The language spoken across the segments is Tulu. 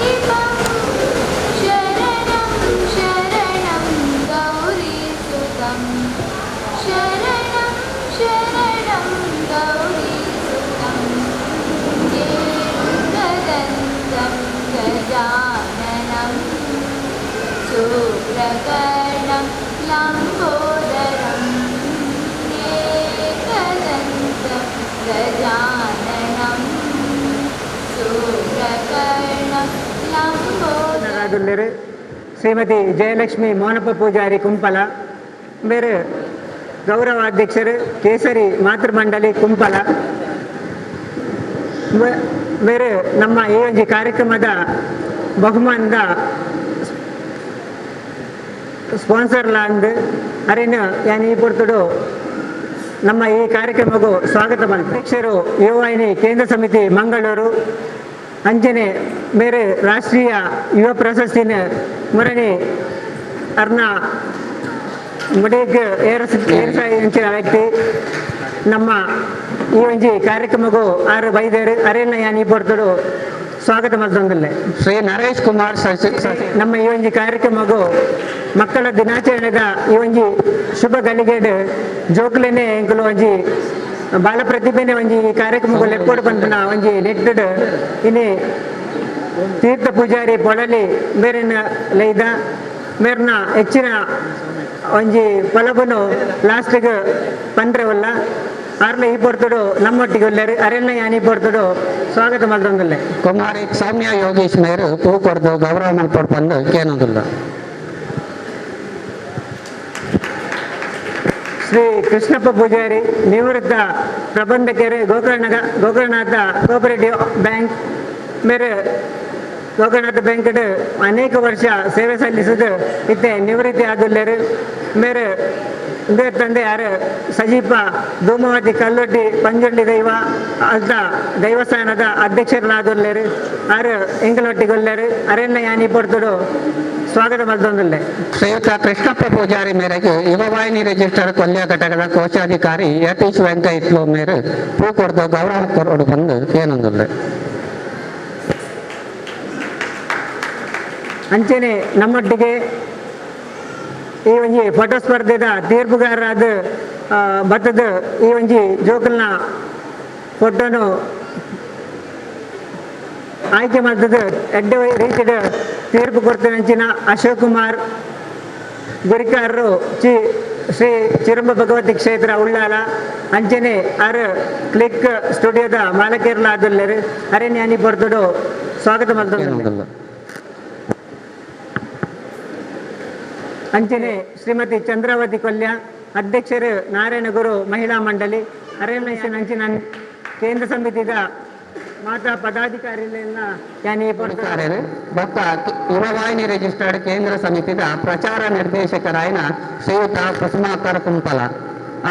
दीपं शरणं शरणं गौरीसुतं शरणं शरणं गौरीसुतं एकदन्तं गजाननं शूर्पकर्णं लम्बोदरम् एकदन्तं गजाननं शूर्पकर्णं लम्बोदरम्. ರಾಜುಲ್ಲೇರು ಶ್ರೀಮತಿ ಜಯಲಕ್ಷ್ಮಿ ಮೋನಪ್ಪ ಪೂಜಾರಿ ಕುಂಪಲ ಬೇರೆ, ಗೌರವಾಧ್ಯಕ್ಷರು ಕೇಸರಿ ಮಾತೃಮಂಡಳಿ ಕುಂಪಲ ಬೇರೆ ನಮ್ಮ ಈ ಒಂಜಿ ಕಾರ್ಯಕ್ರಮದ ಬಹುಮಾನದ ಸ್ಪಾನ್ಸರ್ ಲಾಂದ್ ಅರೇನು ಯಾನ್ ಈ ಪೊರ್ತುಡು ನಮ್ಮ ಈ ಕಾರ್ಯಕ್ರಮಕ್ಕೂ ಸ್ವಾಗತ ಬಂತು. ಅಧ್ಯಕ್ಷರು ಯುವವಾಹಿನಿ ಕೇಂದ್ರ ಸಮಿತಿ ಮಂಗಳೂರು, ಅಂಚನೆ ಬೇರೆ ರಾಷ್ಟ್ರೀಯ ಯುವ ಪ್ರಶಸ್ತಿನ ಮುರಣಿ ಅರ್ನ ಮುಡೇಗ್ ಏರ್ಸ ಇಂಚಿನ ವ್ಯಕ್ತಿ ನಮ್ಮ ಈ ಒಂಜಿ ಕಾರ್ಯಕ್ರಮಕ್ಕೂ ಆರು ಬೈದೇರು. ಅರೇನ ಯಾನ್ ಈ ಪೊರ್ತುಡು ಸ್ವಾಗತ ಮಲ್ತೊಂದುಲ್ಲೆ. ಶ್ರೀ ನರೇಶ್ ಕುಮಾರ್ ಸಸಿ ಸಸಿ ನಮ್ಮ ಈ ಒಂಜಿ ಕಾರ್ಯಕ್ರಮಗೂ ಮಕ್ಕಳ ದಿನಾಚರಣೆದ ಈ ಒಂಜಿ ಶುಭ ಗಳಿಗೆಡ್ ಜೋಕ್ಲೆನೆ ಎಂಕುಲು ಒಂಜಿ ಬಾಲ ಪ್ರತಿಭೆನೆ ಒಂಜಿ ಈ ಕಾರ್ಯಕ್ರಮಗೂ ಲೆಕ್ಕೋಡು ಪನ್ಪಿನ ಒಂಜಿ ನೆಟ್ಟಡ್ ಇನಿ ತೀರ್ಥ ಪೂಜಾರಿ ಪೊಳಲಿ ಮೇರಿನ ಲೈದ. ಮೇರ್ನ ಹೆಚ್ಚಿನ ಒಂಜಿ ಪೊಲಬುನು ಲಾಸ್ಟಿಗೆ ಪಂಡ್ರೆ ಉಲ್ಲ. ಆರ್ಲ ಈ ಪೊರ್ತುಡು ನಮ್ಮೊಟ್ಟಿಗೆ ಉಲ್ಲೆರ್. ಅರೆನ್ನ ಯಾನ್ ಈ ಪೊರ್ತುಡು ಸ್ವಾಗತ ಮಲ್ತೊಂದುಲ್ಲೆ. ಕುಮಾರಿ ಸೌಮ್ಯ ಯೋಗೀಶ್ ಮೇರು ಪೂ ಕೊರ್ದು ಗೌರವ ಮಲ್ಪೊಡು ಪಂದ್ ಕೇನೊಂದುಲ್ಲ. ಶ್ರೀ ಕೃಷ್ಣಪ್ಪ ಪೂಜಾರಿ, ನಿವೃತ್ತ ಪ್ರಬಂಧಕರು, ಗೋಕರ್ಣನಾಥ ಕೋಪರೇಟಿವ್ ಬ್ಯಾಂಕ್ ಮೇರೆ. ಗೋಕರ್ಣನಾಥ ಬ್ಯಾಂಕ್ ಅನೇಕ ವರ್ಷ ಸೇವೆ ಸಲ್ಲಿಸಿದ ಇತ್ತೆ ನಿವೃತ್ತಿ ಆದುಲ್ಲೇರು. ಮೇರೆ ಇಂದೇ ತಂದೆ ಯಾರು ಸಜೀಪ ಧೂಮವತಿ ಕಲ್ಲೊಡ್ಡಿ ಪಂಜುರ್ಲಿ ದೈವ ಅಲ್ತ ದೇವಸ್ಥಾನದ ಅಧ್ಯಕ್ಷರಾದುಲ್ಲೇರು. ಆರು ಎಂಕಲೊಟ್ಟಿಗೊಲ್ಲೇರು. ಅರೆನ್ನ ಯಾನಿ ಪೊರ್ತುಡು ಸ್ವಾಗತ ಮಲ್ತೊಂದುಲ್ಲೆ. ಶ್ರೀಯುತ ಕೃಷ್ಣಪ್ಪ ಪೂಜಾರಿ ಮೇರೆಗೆ ಯುವವಾಹಿನಿ ರಿಜಿಸ್ಟರ್ ಕೊಲ್ಯ ಘಟಕದ ಕೋಶಾಧಿಕಾರಿ ಯತೀಶ್ ವೆಂಕಯ್ಯ ಮೇರು ಪೂ ಕೊರ್ದು ಗೌರವ ಕೊರೊಡು ಪಂದ್ ಕೇನೊಂದುಲ್ಲೆ. ಅಂಚನೆ ನಮ್ಮೊಟ್ಟಿಗೆ ಈ ಒಂಜಿ ಫೋಟೋ ಸ್ಪರ್ಧೆದ ತೀರ್ಪುಗಾರರಾದ ಬತ್ತದ ಈ ಒಂಜಿ ಜೋಕಲ್ನ ಫೋಟೋನು ಆಯ್ಕೆ ಮಾಡ್ತದ ಎಡ್ಡೆ ರೀತಿದ ತೀರ್ಪು ಕೊಡ್ತೇನೆ ಅಶೋಕ್ ಕುಮಾರ್ ಗುರಿಕಾರರು, ಶ್ರೀ ಚಿರಂಬ ಭಗವತಿ ಕ್ಷೇತ್ರ ಉಳ್ಳಾಲ. ಅಂಚನೆ ಆರ್ ಕ್ಲಿಕ್ ಸ್ಟುಡಿಯೋದ ಮಾಲಕೇರ್ಲ ಆದುಲ್ಲೆರ್. ಅರೆ ಜ್ಞಾನಿ ಪೊರ್ತುಡು ಸ್ವಾಗತ ಮಲ್ತೊಂದುಲ್ಲೆ. ಕೇನೊಂದುಲ್ಲ. ಅಂಚನೆ ಶ್ರೀಮತಿ ಚಂದ್ರಾವತಿ ಕೊಲ್ಯ, ಅಧ್ಯಕ್ಷರು ನಾರಾಯಣಗುರು ಮಹಿಳಾ ಮಂಡಳಿ. ಅರೇನ ಅಂಚಿನ ಕೇಂದ್ರ ಸಮಿತಿದ ಮಾತಾ ಪದಾಧಿಕಾರಿಗಳೆಲ್ಲ ಯಾನಿ ಪೊರ್ತುಡು ಪುರಸ್ಕಾರರು ಬೊಕ್ಕ ಯುವವಾಹಿನಿ ರಿಜಿಸ್ಟರ್ಡ್ ಕೇಂದ್ರ ಸಮಿತಿದ ಪ್ರಚಾರ ನಿರ್ದೇಶಕರಾಯಿನ ಶ್ರೀಯುತ ಕುಸುಮಾಕರ್ ಕುಂಪಲ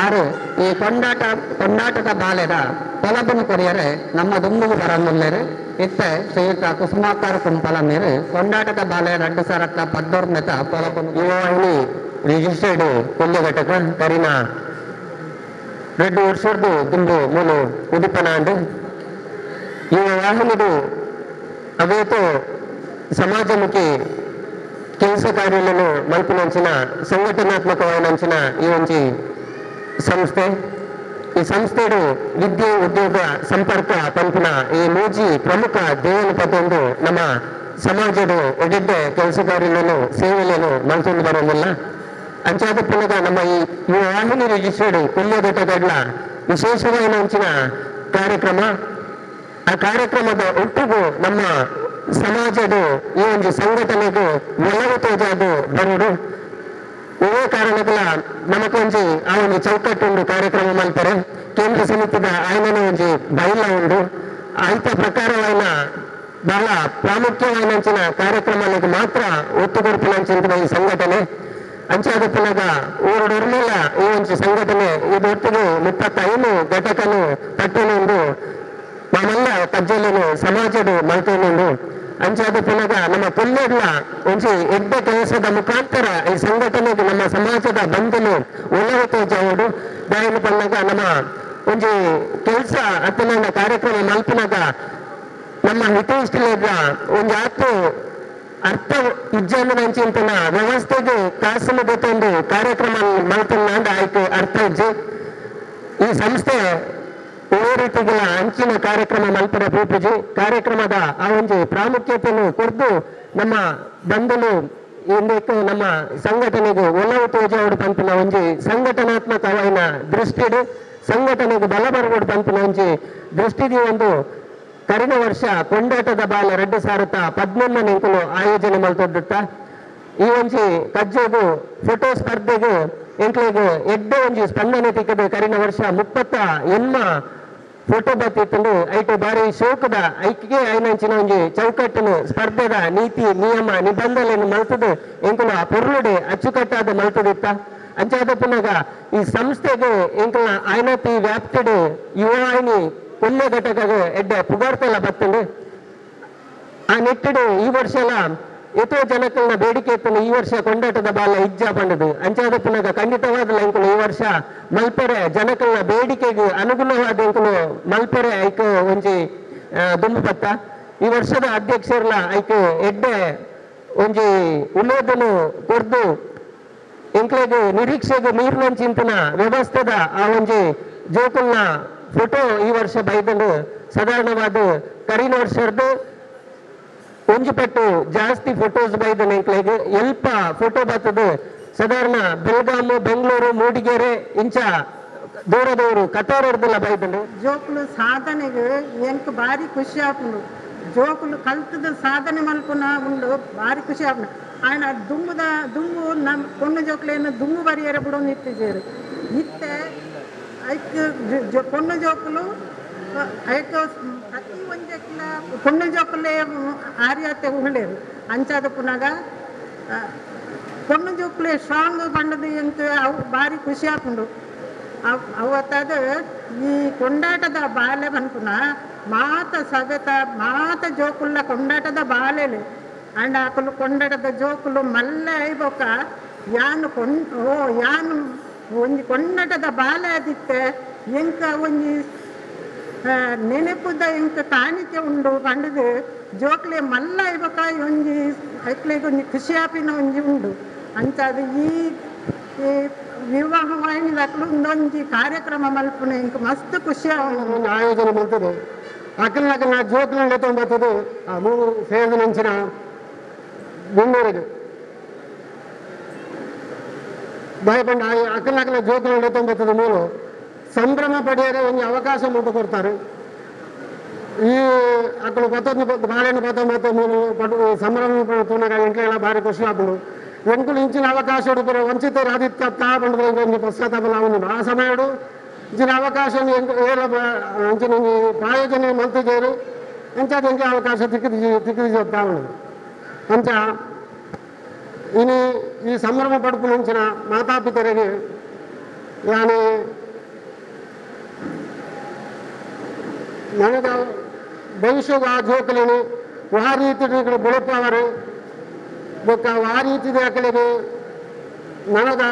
ಆರು ಈ ಕೊಂಡಾಟದ ಬಾಲೆದ ಪೊಲಬುನು ಕೊರಿಯರೆ ನಮ್ಮ ದುಂಬುಗು ಬರಂದುಲ್ಲೆರ್. ಇತ್ತೆ ಶ್ರೀಯುತ ಕುಸುಮಾಕರ್ ಕುಂಪಲ ಮೇರು ಕೊಂಡಾಟದ ಬಾಲೆ 2019ತ ಪೊಲಬುನು. ಯುವವಾಹಿನಿ ರಿಜಿಸ್ಟರ್ಡ್ ಕೊಲ್ಯ ಘಟಕ ಕರಿನ 2 ವರ್ಷದ್ದು ದುಂಬು ಮೂಲು ಉದಿಪನ ಅಂಡ್. ಯುವ ವಾಹಿನಿದು ಅವೇತೋ ಸಮಾಜಮುಖಿ ಕೆಲಸ ಕಾರ್ಯಗಳನ್ನು ಮಲ್ಪುನಂಚಿನ ಸಂಘಟನಾತ್ಮಕವಾಯಿನಂಚಿನ ಈ ಒಂಜಿ ಸಂಸ್ಥೆ. ಈ ಸಂಸ್ಥೆಡು ವಿದ್ಯೆ, ಉದ್ಯೋಗ, ಸಂಪರ್ಕ ಪನ್ಪಿನ ಈ ಮೂಜಿ ಪ್ರಮುಖ ಧ್ಯೇಯನ ಪತ್ತೊಂದು ನಮ್ಮ ಸಮಾಜದ ಎಡ್ಡೆಡ್ಡೆ ಕೆಲಸ ಕಾರ್ಯಗಳನ್ನು, ಸೇವೆಗಳನ್ನು ಮಲ್ತೊಂದು ಬರೋದಿಲ್ಲ. ಅಂಚಾದ ಪುನಗ ನಮ್ಮ ಈ ಯುವ ವಾಹಿನಿ ರಿಜಿಸ್ಟರ್ಡ್ ಕೊಲ್ಯ ಘಟಕಗಳ ವಿಶೇಷವಾದ ಅಂಚಿನ ಕಾರ್ಯಕ್ರಮ. ಆ ಕಾರ್ಯಕ್ರಮದ ಒಟ್ಟಿಗೂ ನಮ್ಮ ಸಮಾಜದ ಈ ಒಂದು ಸಂಘಟನೆಗೂ ಒಲವು ತೋಜಾದು ಬರುಡು. ಇವೇ ಕಾರಣಗಳ ನಮಕೊಂಜಿ ಆ ಒಂದು ಚೌಕಟ್ಟುಂಡು ಕಾರ್ಯಕ್ರಮ ಮಲ್ಪರೆ. ಕೇಂದ್ರ ಸಮಿತಿದ ಆಯ್ನನ ಒಂಜಿ ಬೈಲ ಉಂಡು. ಆಯ್ತ ಪ್ರಕಾರವಾಯಿನ ಬಹಳ ಪ್ರಾಮುಖ್ಯವಾಯಿನಂಚಿನ ಕಾರ್ಯಕ್ರಮಗಳಿಗೆ ಮಾತ್ರ ಒತ್ತು ಕೊಡ್ಪಿನಂಚಿನ ಈ ಸಂಘಟನೆ. ಅಂಚಾದ ಪುನಗ ಊರುಡೊರ್ಮೆಲ ಈ ಒಂಜಿ ಸಂಘಟನೆ ಇದೊಟ್ಟಿಗೆ 35 ಘಟಕನು ಪಟ್ಟಣೊಂದು ಮಾಮಲ್ಲ ಕಜ್ಜೆలను ಸಮಾಜದ ಮಲ್ತೊಂದುಂಡು. ಅಂಚಾದ ಪುನಗ ನಮ್ಮ ಕೊಲ್ಲೆಡ್ಲ ಒಂಜಿ ಎಡ್ಡೆ ಕೆಲಸದ ಮುಖಾಂತರ ಈ ಸಂಘಟನೆಗೆ ನಮ್ಮ ಸಮಾಜದ ಬಂಧುಲು ಒಲವು ತೋಜಾವೊಡು. ದಾಯೆಗ್ ಪನ್ನಗ ನಮ್ಮ ಒಂಜಿ ಕೆಲಸ ಅತ್ತನ ಕಾರ್ಯಕ್ರಮ ಮಲ್ಪುನಗ ನಮ್ಮ ಹಿತೈಷಿಗಳ ಒಂದು ಆತು ಅರ್ಥ ಇಜ್ಜಂದಿನಂಚಿಂತನ ವ್ಯವಸ್ಥೆಗೆ ಕಾಸಿನ ಒಂದು ಕಾರ್ಯಕ್ರಮ ಮಲ್ತನ್ನ ಆಯ್ತು ಅರ್ಥ ಇಜ್ಜಿ. ಈ ಸಂಸ್ಥೆ ಒಳ್ಳೆ ರೀತಿಗಳ ಅಂಚಿನ ಕಾರ್ಯಕ್ರಮ ಮಲ್ಪದ ಪೂಪುಜಿ ಕಾರ್ಯಕ್ರಮದ ಆ ಒಂದು ಪ್ರಾಮುಖ್ಯತೆಯನ್ನು ಕೊರ್ದು ನಮ್ಮ ಬಂಧುಲು ಇಂದಕ್ಕೆ ನಮ್ಮ ಸಂಘಟನೆಗೆ ಒಲವು ತೋಜಾವಡು ಪಂಪಿನ ಒಂಜಿ ಸಂಘಟನಾತ್ಮಕವಾಯಿನ ದೃಷ್ಟಿಡು ಸಂಘಟನೆಗೆ ಬಲ ಬರಗೋಡು ಪಂಪಿನ ಒಂಜಿ ದೃಷ್ಟಿಗೆ ಒಂದು ಕರಿನ ವರ್ಷ ಕೊಂಡಾಟದ ಬಾಲ 2018 ಎಂಕುಲು ಆಯೋಜನೆ ಮಲ್ತೊದ್ದುತ್ತ. ಈ ಒಂಜಿ ಕಜ್ಜೆಗು ಫೋಟೋ ಸ್ಪರ್ಧೆಗೆ ಎಂಕ್ಲೆಗ್ ಎಡ್ಡೆ ಒಂಜಿ ಸ್ಪಂದನೆ ತಿಕ್ಕದು. ಕರಿನ ವರ್ಷ 30 ಫೋಟೋ ಬತ್ತಿತ್ತುಂಡು. ಐಟು ಬಾರಿ ಶೋಕದ ಐಕ್ಗೆ ಐನಂಚಿನ ಒಂಜಿ ಚೌಕಟ್ಟನು ಸ್ಪರ್ಧೆದ ನೀತಿ ನಿಯಮ ನಿಬಂಧನೆಯನ್ನು ಮಲ್ತದು ಎಂಕುಲು ಆ ಪೊರ್ಲುಡೆ ಅಚ್ಚುಕಟ್ಟಾದ ಮಲ್ತದಿತ್ತ. ಅಂಚಾದ ಪುನಗ ಈ ಸಂಸ್ಥೆಗೆ ಎಂಕುಲ ಐನತಿ ವ್ಯಾಪ್ತಿಡು ಯುವವಾಹಿನಿ ಕೊಲ್ಲೆ ಘಟಕಗೆ ಎಡ್ಡೆ ಪುಗಾರ್ತೆಲ್ಲ ಬತ್ತುಂಡು. ಆ ನಿಟ್ಟಿಡು ಈ ವರ್ಷಲ ಎತೋ ಜನಕ್ಕಲ್ನ ಬೇಡಿಕೆ ಇತ್ತು ಈ ವರ್ಷ ಕೊಂಡಾಟದ ಬಾಲ ಇಜ್ಜ ಪಂಡದು. ಅಂಚಾದ ಪುನಗ ಖಂಡಿತವಾದ ಎಂಕುಲು ಈ ವರ್ಷ ಮಲ್ಪೆರೆ ಜನಕ್ಕಲ್ನ ಬೇಡಿಕೆಗೆ ಅನುಗುಣವಾದ ಎಂಕುಲು ಮಲ್ಪೆರೆ ಐಕ್ ಒಂಜಿ ದುಂಬು ಪತ್ತ. ಈ ವರ್ಷದ ಅಧ್ಯಕ್ಷರ್ಲ ಐಕ್ ಎಡ್ಡೆ ಒಂಜಿ ಉಮೇದನು ಕೊರ್ದು ಎಂಕ್ಲೆಗ್ ನಿರೀಕ್ಷೆಗೆ ಮೀರಿನಂಚಿಂತನ ವ್ಯವಸ್ಥೆದ ಆ ಒಂಜಿ ಜೋಕುಲ್ನ ಫೋಟೋ ಈ ವರ್ಷ ಬೈದಂಡು. ಸಾಧಾರಣವಾದ ಕರಿನ ವರ್ಷದ್ದು ಒಂಜಿ ಪಟ್ಟು ಜಾಸ್ತಿ ಫೋಟೋಸ್ ಬೈದನ. ಎಂಕ್ಲೆಗ್ ಎಲ್ಪ ಫೋಟೋ ಬರ್ತದೆ ಸಾಧಾರಣ ಬೆಳಗಾಮು, ಬೆಂಗಳೂರು, ಮೂಡಿಗೆರೆ, ಇಂಚ ದೂರದವರು ಕತಾರರ್ದೆಲ್ಲ ಬೈದಂಡು. ಜೋಕುಲು ಸಾಧನೆಗೆ ಎಂಕ್ ಭಾರಿ ಖುಷಿ ಆಪುಂಡು. ಜೋಕುಲು ಕಲ್ತದ ಸಾಧನೆ ಮಲ್ಪುನ ಉಂಡು, ಭಾರಿ ಖುಷಿ ಆಪುಂಡು. ಆಂಡ ದುಂಬುದ ದುಂಬು ನಮ್ಮ ಪೊಣ್ಣು ಜೋಕುಲೇನು ದುಂಬು ಬರಿಯರ ಬಿಡೋದು ಇತ್ತಿಜೇರು. ಇತ್ತೆ ಐಕ್ ಪೊಣ್ಣು ಜೋಕುಲು ಐಕ್ ಪ್ರತಿ ಒಂಜಕ್ಲ ಪೊಣ್ಣು ಜೋಕುಲೇ ಆರ್ಯಾತೆ ಉಳ್ಳೇರು. ಅಂಚಾದ ಪುನಗ ಪೊಣ್ಣು ಜೋಕುಲೇ ಸ್ಟ್ರಾಂಗ್ ಪಂಡದು ಎಂಕ್ ಅವು ಭಾರಿ ಖುಷಿ ಆಪುಂಡು. ಅವತ್ತದ ಈ ಕೊಂಡಾಟದ ಬಾಲೆ ಪನ್ಪುನ ಮಾತ ಸವೆತ ಮಾತ ಜೋಕುಲ್ಲ ಕೊಂಡಾಟದ ಬಾಲೆಲು. ಅಂಡ ಅಕುಲು ಕೊಂಡಾಟದ ಜೋಕುಲು ಮಲ್ಲ ಐಬೊಕ ಯಾನ್ ಕೊಂ ಓ ಯಾನ್ ಒಂಜಿ ಕೊಂಡಾಟದ ಬಾಲೆ ಆದಿತ್ತೆ, ಎಂಕ ಒಂಜಿ ನೆನಪುದ ಎಂಕ ಕಾಣಿಕೆ ಉಂಡು ಪಂಡದು ಜೋಕ್ಲೆ ಮಲ್ಲ ಐಬೊಕ ಒಂಜಿ ಐಕ್ಲೆಗ್ ಒಂಜಿ ಖುಷಿ ಆಪಿನ ಒಂಜಿ ಉಂಡು. ಅಂಚಾದ್ ಈ ಈ ವಿವಾಹ ವಾಹಿನಿದಕ್ಲು ಒಂದೊಂಜಿ ಕಾರ್ಯಕ್ರಮ ಮಲ್ಪುನ ಎಂಕ್ ಮಸ್ತ್ ಖುಷಿ ಆಪುಂಡು. ಒಂದು ಆಯೋಜನೆ ಬರ್ತದೆ. ಅಕಲ್ನ ಜೋಕ್ಲನ್ನ ಬರ್ತದೆ. ಆ ಮೂರು ಸೇರಿದ ಬೆಂಗಳೂರಿಗೆ ಭಯಪಂಡ ಅಕಲ್ನ ಜೋಕ್ಲನ್ನ ಬರ್ತದೆ. ಮೂರು ಸಂಭ್ರಮ ಪಡೆಯರೆ ಒಂದು ಅವಕಾಶ ಮುಟ್ಟು ಕೊಡ್ತಾರೆ. ಈ ಅಕ್ಕಳು ಪತ್ತೊಂದು ಬಾಳೆಹಣ್ಣು 19 ಮೂರು ಪಡು ಸಂಭ್ರಮ ತೂನಗ ಎಂಕ್ಲೆಲ ಭಾರಿ ಖುಷಿ ಆಪುಂಡು. ಎಂಕುಲು ಇಂಚಿನ ಅವಕಾಶ ಪೂರ ವಂಚಿತರಾದಿತ್ತ ಪಂಡುದು ಒಂಜಿ ಪಶ್ಚಾತ್ತಾಪ ಒಂದು. ಆ ಸಮಯಡು ಇಂಚಿನ ಅವಕಾಶ ಏಲ ಅಂಚಿನ ಒಂಜಿ ಪ್ರಾಯೋಜನೆ ಮಲ್ತಿಜೇರು. ಅಂಚಾದ ಎಂಕೆ ಅವಕಾಶ ತಿಕ್ಕಿದಿ ತಿಕ್ಕಿದಿ ಉಂಡು. ಅಂಚ ಇನಿ ಈ ಸಂಭ್ರಮ ಪಡುಪುನ ಅಂಚಿನ ಮಾತಾಪಿತರಿಗೆ ಯಾನಿ ನನಗ ಭವಿಷ್ಯದ ಆ ಜೋಕುಲೆನ್ ವಾ ರೀತಿ ಬುಳಪಾವರು ಬೊಕ್ಕ ವಾ ರೀತಿದ ಅಕಲೆಗ್ ನನದ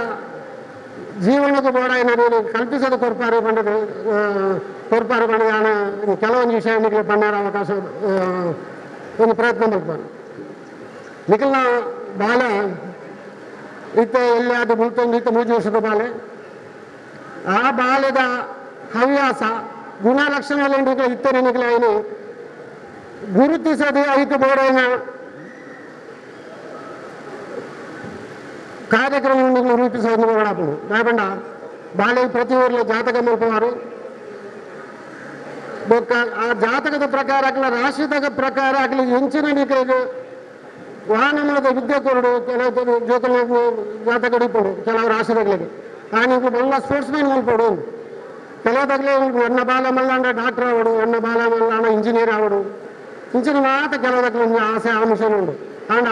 ಜೀವನದ ಬೋಡಾಯಿನ ನೀನು ಕಲ್ಪಿಸೋದು ಕೊರ್ಪಾರು ಪಂಡದು ಕೊರ್ಪಾರು ಪಂಡದು ನಾನು ಕೆಲವೊಂದು ವಿಷಯ ನಿಕ್ಲೆ ಪಣ್ಣಾರ ಅವಕಾಶ ಒಂದು ಪ್ರಯತ್ನ ಮಲ್ಪಾರು. ನಿಖಲ್ನ ಬಾಲೆ ಇತ್ತೆ ಎಲ್ಲಿಯಾದ ಮುಲ್ತೊಂದು ಇತ್ತೆ 3 ವರ್ಷದ ಬಾಲೆ. ಆ ಬಾಲ್ಯದ ಹವ್ಯಾಸ ಗುಣಲಕ್ಷಣ ಇತ್ತೆ ನಿಖಲೆ ಐನು ಗುರುತಿಸದೆ ಐತು ಬೋಡಾಯಿನ ಕಾರ್ಯಕ್ರಮ ರೂಪಿಸೋದು ಬೋಡಾಪುಂಡು. ದಾಯಪಂಡ ಬಾಲೆ ಪ್ರತಿ ಊರ್ಲ ಜಾತಕ ಮಲ್ಪುವಾರು. ಬೊಕ್ಕ ಆ ಜಾತಕದ ಪ್ರಕಾರ ಅಕ್ಲ ರಾಶಿದ ಪ್ರಕಾರ ಅಕ್ಲ ಎಂಚಿನ ನಿಕ್ಲೆಗ್ ವಾಹನದ ವಿದ್ಯೆ ಕೊರಡು. ಕೆಲವು ಜೋಕುಲು ಜಾತಕ ಇಪ್ಪುಂಡು ಕೆಲವು ರಾಶಿದಗಳಿಗೆ ಆ ನಿಂಕ್ಲು ಮಲ್ಲ ಸ್ಪೋರ್ಟ್ಸ್ ಮ್ಯಾನ್ ಮಲ್ಪೊಡು. ಕೆಲವು ತಗಲೆ ಒನ್ನ ಬಾಲ ಮಲ್ಲಾಂಡ ಡಾಕ್ಟರ್ ಆವಡು, ಒನ್ನ ಬಾಲ ಮಲ್ಲಾಂಡ ಇಂಜಿನಿಯರ್ ಆವಡು, ಇಂಚಿನ ಮಾತ ಕೆಲವು ತಗಲೆ ಒಂಜಿ ಆಸೆ ಆಮಿಷನ್ ಉಂಡು. ಆಂಡ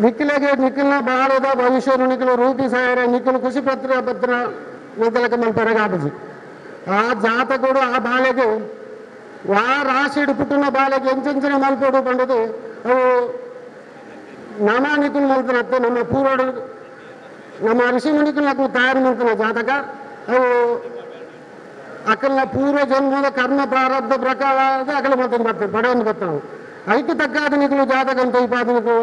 ನಿಕ್ಲೆಗೆ ನಿಖಲ್ನ ಬಾಲದ ಭವಿಷ್ಯ ನಿಖಲು ರೂಪಿಸಾಯರೆ ನಿಖಲು ಖುಷಿ ಪತ್ರ ಪತ್ರ ಮೊದಲಕ ಮಲ್ಪೆರೆಗ್ ಆಪುಜಿ. ಆ ಜಾತಕಡು ಆ ಬಾಲೆಗೆ ವಾ ರಾಶಿಡ್ ಪುಟ್ಟುನ ಬಾಲೆಗೆ ಎಂಚೆಂಚಿನ ಮಲ್ಪೊಡು ಪಂಡುದು ಅವು ನಮ ನಿಖಲು ಮಲ್ತನತ್ತೆ. ನಮ್ಮ ಪೂರ್ವಡು ನಮ್ಮ ಋಷಿ ಮುನಿಕುಲು ಅಕುಲು ತಯಾರು ಮಲ್ತನ ಜಾತಕ ಅವು ಅಕಲ್ನ ಪೂರ್ವ ಜನ್ಮದ ಕರ್ಮ ಪ್ರಾರಬ್ಧ ಪ್ರಕಾರ ಅಕಲ ಮತ್ತೊಂದು ಬರ್ತದೆ ಪಡೆಯೊಂದು ಬರ್ತಾವೆ. ಐಕ್ಕೆ ತಕ್ಕಾದ ನಿಕಲು ಜಾತಕ ಅಂತ ಇಪಾದನಿಕಲು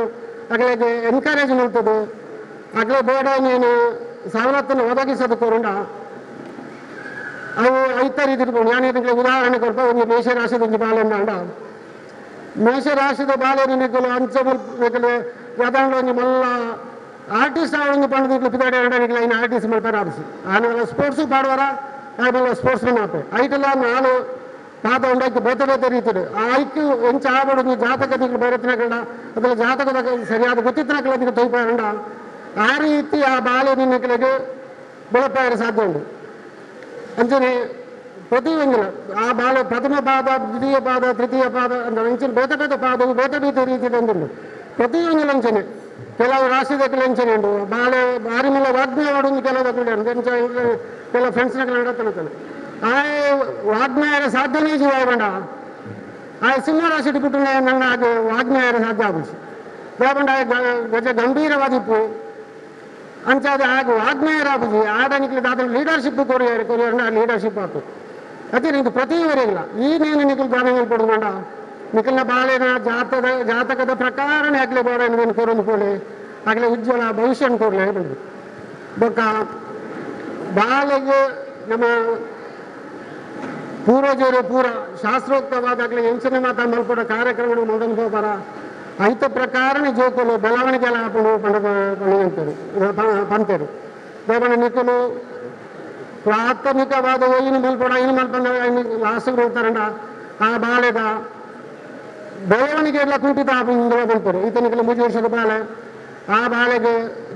ಅಗಲಿಗೆ ಎನ್ಕರೇಜ್ ಮಾಡ್ತದೆ. ಅಗಲೇ ಬೇಡ ನೀನು ಸವಲತ್ತನ್ನು ಒದಗಿಸೋದು ಕೊರುಂಡ ಅವು ಐತ ರೀತಿ ಇರ್ಬೋದು. ನಾನು ಇದಕ್ಕೆ ಉದಾಹರಣೆ ಕೊಡ್ಪ, ಒಂದು ಮೇಷರಾಶಿದ ಒಂದು ಬಾಲೆ ಅಂಡ, ಮೇಷರಾಶಿದ ಬಾಲೆ ನಿಕಲು ಅಂಚ ನಿಕಲು ಯಾವ್ದಾಂಡ ಒಂದು ಮಲ್ಲ ಆರ್ಟಿಸ್ಟ್ ಆವೊಂದು ಪಂಡ ಪಿದಾಡೆ ನಿಕಲು ಐನ ಆರ್ಟಿಸ್ಟ್ ಮಲ್ಪಾರ ಆಡಿಸಿ ಆಮೇಲೆ ಸ್ಪೋರ್ಟ್ಸು ಪಾಡುವಾರ, ಆಮೇಲೆ ಸ್ಪೋರ್ಟ್ಸ್ ಆಪೆ ಐಟೆಲ್ಲ ನಾಳು ಪಾದ ಉಂಡಾಕಿ ಬೇತೆ ಬೇತೆ ರೀತಿಡು ಆಯ್ಕು ಎಂಚ ಆಬಡು ಜಾತಕ ನಿಕಲು ಬೈರತ್ನಕಂಡ ಅದರ ಜಾತಕದ ಸರಿಯಾದ ಗೊತ್ತಿತ್ತನಕಲ ನಿಕಲು ತೊಯ್ಪಾರಂಡ ಆ ರೀತಿ ಆ ಬಾಲೆ ನಿನ್ನಕಲಿಗೆ ಬೆಳಪಾಯರ ಸಾಧ್ಯ ಉಂಟು. ಅಂಚನೆ ಪ್ರತಿಯೊಂದಿನ ಆ ಬಾಲೆ ಪ್ರಥಮ ಪಾದ, ದ್ವಿತೀಯ ಪಾದ, ತೃತೀಯ ಪಾದ ಅಂದ್ರೆ ಅಂಚಿನ ಬೇತೆ ಬೇತೆ ಪಾದವು ಬೇತೆ ಬೇತೆ ರೀತಿಯ ಉಂಟು. ಪ್ರತಿಯೊಂದಿನ ಅಂಚನೆ ಕೆಲವು ರಾಶಿದಕ್ಕಲು ಅಂಚನೆ ಉಂಟು. ಬಾಲೆ ಬಾರಿ ಮೇಲೆ ವಾಗ್ಮಯ ಮಾಡೋದು ಕೆಲವು ದಕ್ಕಲು ಉಂಟು. ಕೆಲವು ಫ್ರೆಂಡ್ಸ್ನ ನಡತನತಾನೆ ಆ ವಾಗ್ಮಯರ ಸಾಧ್ಯನೇ ಜೀವ ಬೇಡ. ಆ ಸಿಂಹ ರಾಶಿ ಬಿಟ್ಟು ನನ್ನ ಹಾಗೆ ವಾಗ್ಮಯರ ಸಾಧ್ಯ ಆಗುದು ದೇವಂಡ ಗಜ ಗಂಭೀರವಾದಿಪ್ಪು ಅಂಚಾದ ಹಾಗೆ ವಾಗ್ಮಯರಾಗುದು ಆಡನಿಕ್ಲಿ ದಾದ ಲೀಡರ್ಶಿಪ್ ಕೊರಿಯರ್ ಕೊರಿಯರ್ ಲೀಡರ್ಶಿಪ್ ಆತು. ಅದೇ ನಿಂಗೆ ಪ್ರತಿಯವರೆಗಿಲ್ಲ ಈ ನೇನು ನಿಖಲ್ ದಾನ ಹೇಳ್ಕೊಡು ಬೇಡ. ನಿಖಲ್ನ ಬಾಳೆನ ಜಾತಕದ ಪ್ರಕಾರನೇ ಆಗಲೇ ಬೇಡ ನೀನು ಕೊರೊಂದು ಕೊಡಿ ಆಗಲೇ ಉಜ್ವಲ ಭವಿಷ್ಯ ಕೊಡಲಿ ಹೇಳ್ಬೋದು. ಬೊಕ್ಕ ಬಾಲೆಗೆ ನಮ್ಮ ಪೂರ್ವಜರು ಪೂರ ಶಾಸ್ತ್ರೋಕ್ತವಾದಾಗಲಿ ಎಂಚನೆ ಮಾತಾ ಮಲ್ಪಡ ಕಾರ್ಯಕ್ರಮಗಳು ಮೊದಲು ಹೋಗಾರ ಐತ ಪ್ರಕಾರನೇ ಜೋಕುಲು ಬೆಳವಣಿಗೆ ಎಲ್ಲ ಹಾಕೊಂಡು ಪಂಡ ಪಂಡು ಪಂತೇರು ದೇವನ ನಿಖಲು ಪ್ರಾಥಮಿಕವಾದ ಇನ್ನು ಮಲ್ಪಡ ಇನ್ನು ಮಲ್ಪಂಡ ಲಾಸ್ಟ್ ಹೋಗ್ತಾರಂಡ ಆ ಬಾಳೆದ ಬೆಳವಣಿಗೆ ಎಲ್ಲ ಕುಂಠಿತ ಬಂತಾರೆ. ಈತನಿಗೆಲ್ಲ 3 ವರ್ಷದ ಬಾಳೆ ಆ ಬಾಳೆಗೆ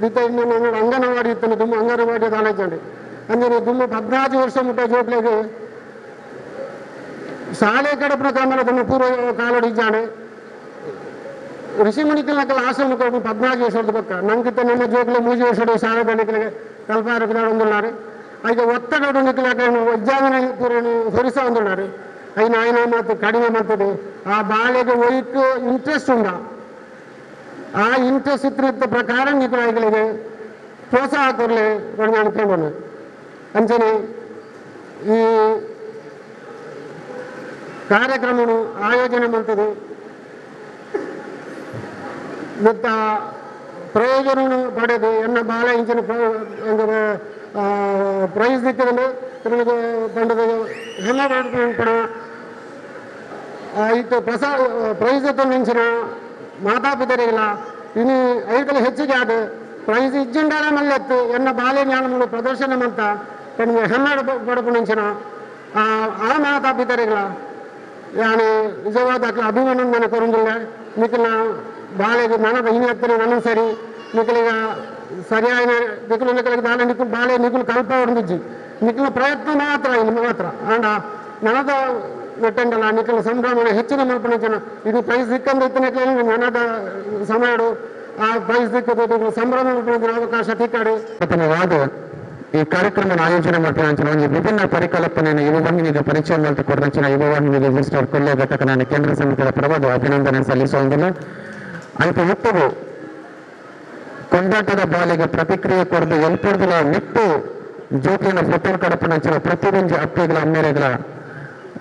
ಈತ ಇನ್ನು ಅಂಗನವಾಡಿ ಇತ್ತನು ತುಂಬ ಅಂಗನವಾಡಿ ಕಾಲೇಜ್ ಅಂದರೆ ತುಂಬ 14 ವರ್ಷ ಮುಟ್ಟ ಜೋಕ್ಲೆಗೆ ಶಾಲೆ ಕಡಪನ ಕ್ರಮದ ಪೂರ್ವ ಕಾಲಡಿ ಇದ್ದಾನೆ ಋಷಿಮುನಿಕಲ್ನಕಲ್ ಆಶ್ರಮ 14 ವರ್ಷದ ಪಕ್ಕ ನಂಗಿತ್ತ ನಮ್ಮ ಜೋಕ್ಲೆ 3 ವರ್ಷದ ಶಾಲೆ ಗಣಿಕಲಿಗೆ ಕಲ್ಪಾರ ಒಂದುన్నారు. ಈಗ ಒತ್ತಡ ನಿಕ್ಕಲಾಕ ವಜ್ಜಾವನ ಪೂರ್ಣ ಹೊರಿಸ ಒಂದುన్నారు. ಐನ ಆಯ್ನ ಮಾತು ಕಡಿಮೆ ಮಾಡ್ತದೆ. ಆ ಬಾಳೆಗೆ ಒಯ್ಕ್ ಇಂಟ್ರೆಸ್ಟ್ ಉಂಡ ಆ ಇಂಟ್ರೆಸ್ಟ್ ಇತ್ತ ಪ್ರಕಾರ ನಿಕಲಾಗಿಗಳಿಗೆ ಪ್ರೋತ್ಸಾಹ ಕೊರಲೆ ಅನ್ಕೊಂಡು ಅಂಚನೆ ಈ ಕಾರ್ಯಕ್ರಮವನ್ನು ಆಯೋಜನೆ ಮಾಡ್ತದೆ. ಮತ್ತು ಪ್ರಯೋಜನವನ್ನು ಪಡೆದು ಎನ್ನ ಬಾಲ ಇಂಚಿನ ಪ್ರೈಸ್ ದಿಕ್ಕದಲ್ಲಿ ಪಂಡದ ಹೆಮ್ಮೆ ಪಡ ಇತ್ತು ಪ್ರಸಾ ಪ್ರೈಸ್ ಇಂಚಿನ ಮಾತಾಪಿತರಿಲ್ಲ ಇನ್ನು ಐಕಲ ಹೆಚ್ಚಿಗೆ ಅದು ಪ್ರೈಸ್ ಇಜ್ಜಂಡಾರ ಮಲ್ಲೆತ್ತು ಎನ್ನ ಬಾಲ್ಯ ಜ್ಞಾನವನ್ನು ಪ್ರದರ್ಶನ ಮಂತ ಪಂಡ ಹೆಮ್ಮೆ ಪಡಪುಣಿಂಚಿನ ಆ ಮಾತಾಪಿತರಿಗಳ ಯಾನಿ ನಿಜವಾದ ಅಭಿನಂದನೆ ಕೊರಂದಿಲ್ಲ. ನಿಖಲ ಬಾಳೆಗೆ ನನಗೆ ಇನಿ ಹತ್ತಿರ ನನ್ನ ಸರಿ ನಿಖಲಿಗ ಸರಿಯಾದ ನಿಖಲು ನಿಖಲಿಗೆ ಬಾಳೆ ನಿಖಲು ಬಾಳೆ ನಿಖಲು ಕಲ್ಪ ಹೊಡೆದಿಜ್ಜಿ ನಿಖಲ ಪ್ರಯತ್ನ ಮಾತ್ರ ಇಲ್ಲಿ ಮಾತ್ರ ಅಂಡ ನನದ ನೆಟ್ಟಂಡಲ್ಲ ನಿಖಲ ಸಂಭ್ರಮ ಹೆಚ್ಚಿನ ಮಲ್ಪನ ಜನ ಇದು ಪ್ರೈಸ್ ಸಿಕ್ಕಂದ ಇತ್ತು ನನದ ಸಮಯಡು ಆ ಪ್ರೈಸ್ ಸಿಕ್ಕದ ಸಂಭ್ರಮ ಅವಕಾಶ ತಿಕ್ಕಾಡು. ಈ ಕಾರ್ಯಕ್ರಮ ಆಯೋಜನೆ ಮಾಡ್ತಾರೆ ಒಂದು ವಿಭಿನ್ನ ಪರಿಕಲ್ಪನೆಯನ್ನು ಯುವವಾಹಿನಿಗೆ ಪರಿಚಯ ಮಾಡಿಕೊಡಂಚಿನ ಯುವವಾಹಿನಿಗೆ ರಿಜಿಸ್ಟರ್ ಕೊಲ್ಲೆ ಘಟಕ ನಾನು ಕೇಂದ್ರ ಸಮಿತಿಯ ಪರವಾದ ಅಭಿನಂದನೆ ಸಲ್ಲಿಸುವುದಿಲ್ಲ. ಅಲ್ಪ ಒತ್ತವು ಕೊಂಡಾಟದ ಬಾಲಿಗೆ ಪ್ರತಿಕ್ರಿಯೆ ಕೊಡದು ಎಲ್ಪೊಡ್ದಲ ನಿಟ್ಟು ಜೋಕಿನ ಫೋಟೋ ಕಡಪನಂಚಿನ ಪ್ರತಿಯೊಂದು ಅಪ್ಪೆಗಳ ಅಮ್ಮೇರೆಗಳ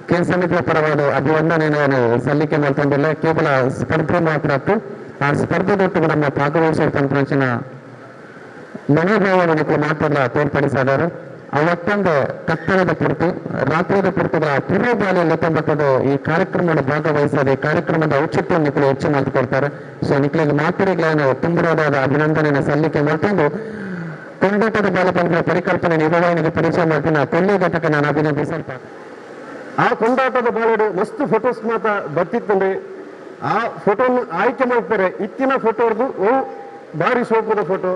ಕೇಂದ್ರ ಸಮಿತಿಯ ಪರವಾದ ಅಭಿವಂದನೆಯನ್ನು ಸಲ್ಲಿಕೆ ಮಾಡ್ಕೊಂಡಿಲ್ಲ. ಕೇವಲ ಸ್ಪರ್ಧೆ ಮಾತ್ರ ಆ ಸ್ಪರ್ಧೆದೊಟ್ಟಿಗೆ ನಮ್ಮ ಭಾಗವಹಿಸುವ ತಂತ್ರಾಂಚಿನ ಮನೋಭಾವವನ್ನು ಮಾತ್ರ ತೋರ್ಪಡಿಸಿದರು. ಅವತ್ತೊಂದು ಕತ್ತಲದ ಪುರ್ತು ರಾತ್ರಿದ ಪುರ್ತದ ಪೂರ್ವ ಬಾಲೆಯಲ್ಲಿ ತಂಬತ್ತದ ಈ ಕಾರ್ಯಕ್ರಮದ ಭಾಗವಹಿಸದೆ ಈ ಕಾರ್ಯಕ್ರಮದ ಔಚಿತ್ಯವನ್ನು ನಿಖಲು ಹೆಚ್ಚು ಮಾಡಿಕೊಡ್ತಾರೆ. ಸೊ ನಿಖಲಿಗೆ ಮಾತುಗಳನ್ನು ತುಂಬುರೋದಾದ ಅಭಿನಂದನೆಯನ್ನು ಸಲ್ಲಿಕೆ ಮಾಡ್ಕೊಂಡು ಕೊಂಡಾಟದ ಬಾಲಪಂದ್ರ ಪರಿಕಲ್ಪನೆ ನಿರ್ವಹಣೆಗೆ ಪರಿಚಯ ಮಾಡ್ತೀನಿ ಕೊಲ್ಲೆ ಘಟಕ ನಾನು ಅಭಿನಂದಿಸಲ್ಪ. ಆ ಕೊಂಡಾಟದ ಬಾಲೆಡು ಮಸ್ತ್ ಫೋಟೋಸ್ ಮಾತ್ರ ಬರ್ತಿತ್ತಂದ್ರೆ ಆ ಫೋಟೋನ ಆಯ್ಕೆ ಮಾಡ್ತಾರೆ. ಇತ್ತಿನ ಫೋಟೋರ್ದು ಭಾರಿ ಶೋಕದ ಫೋಟೋ,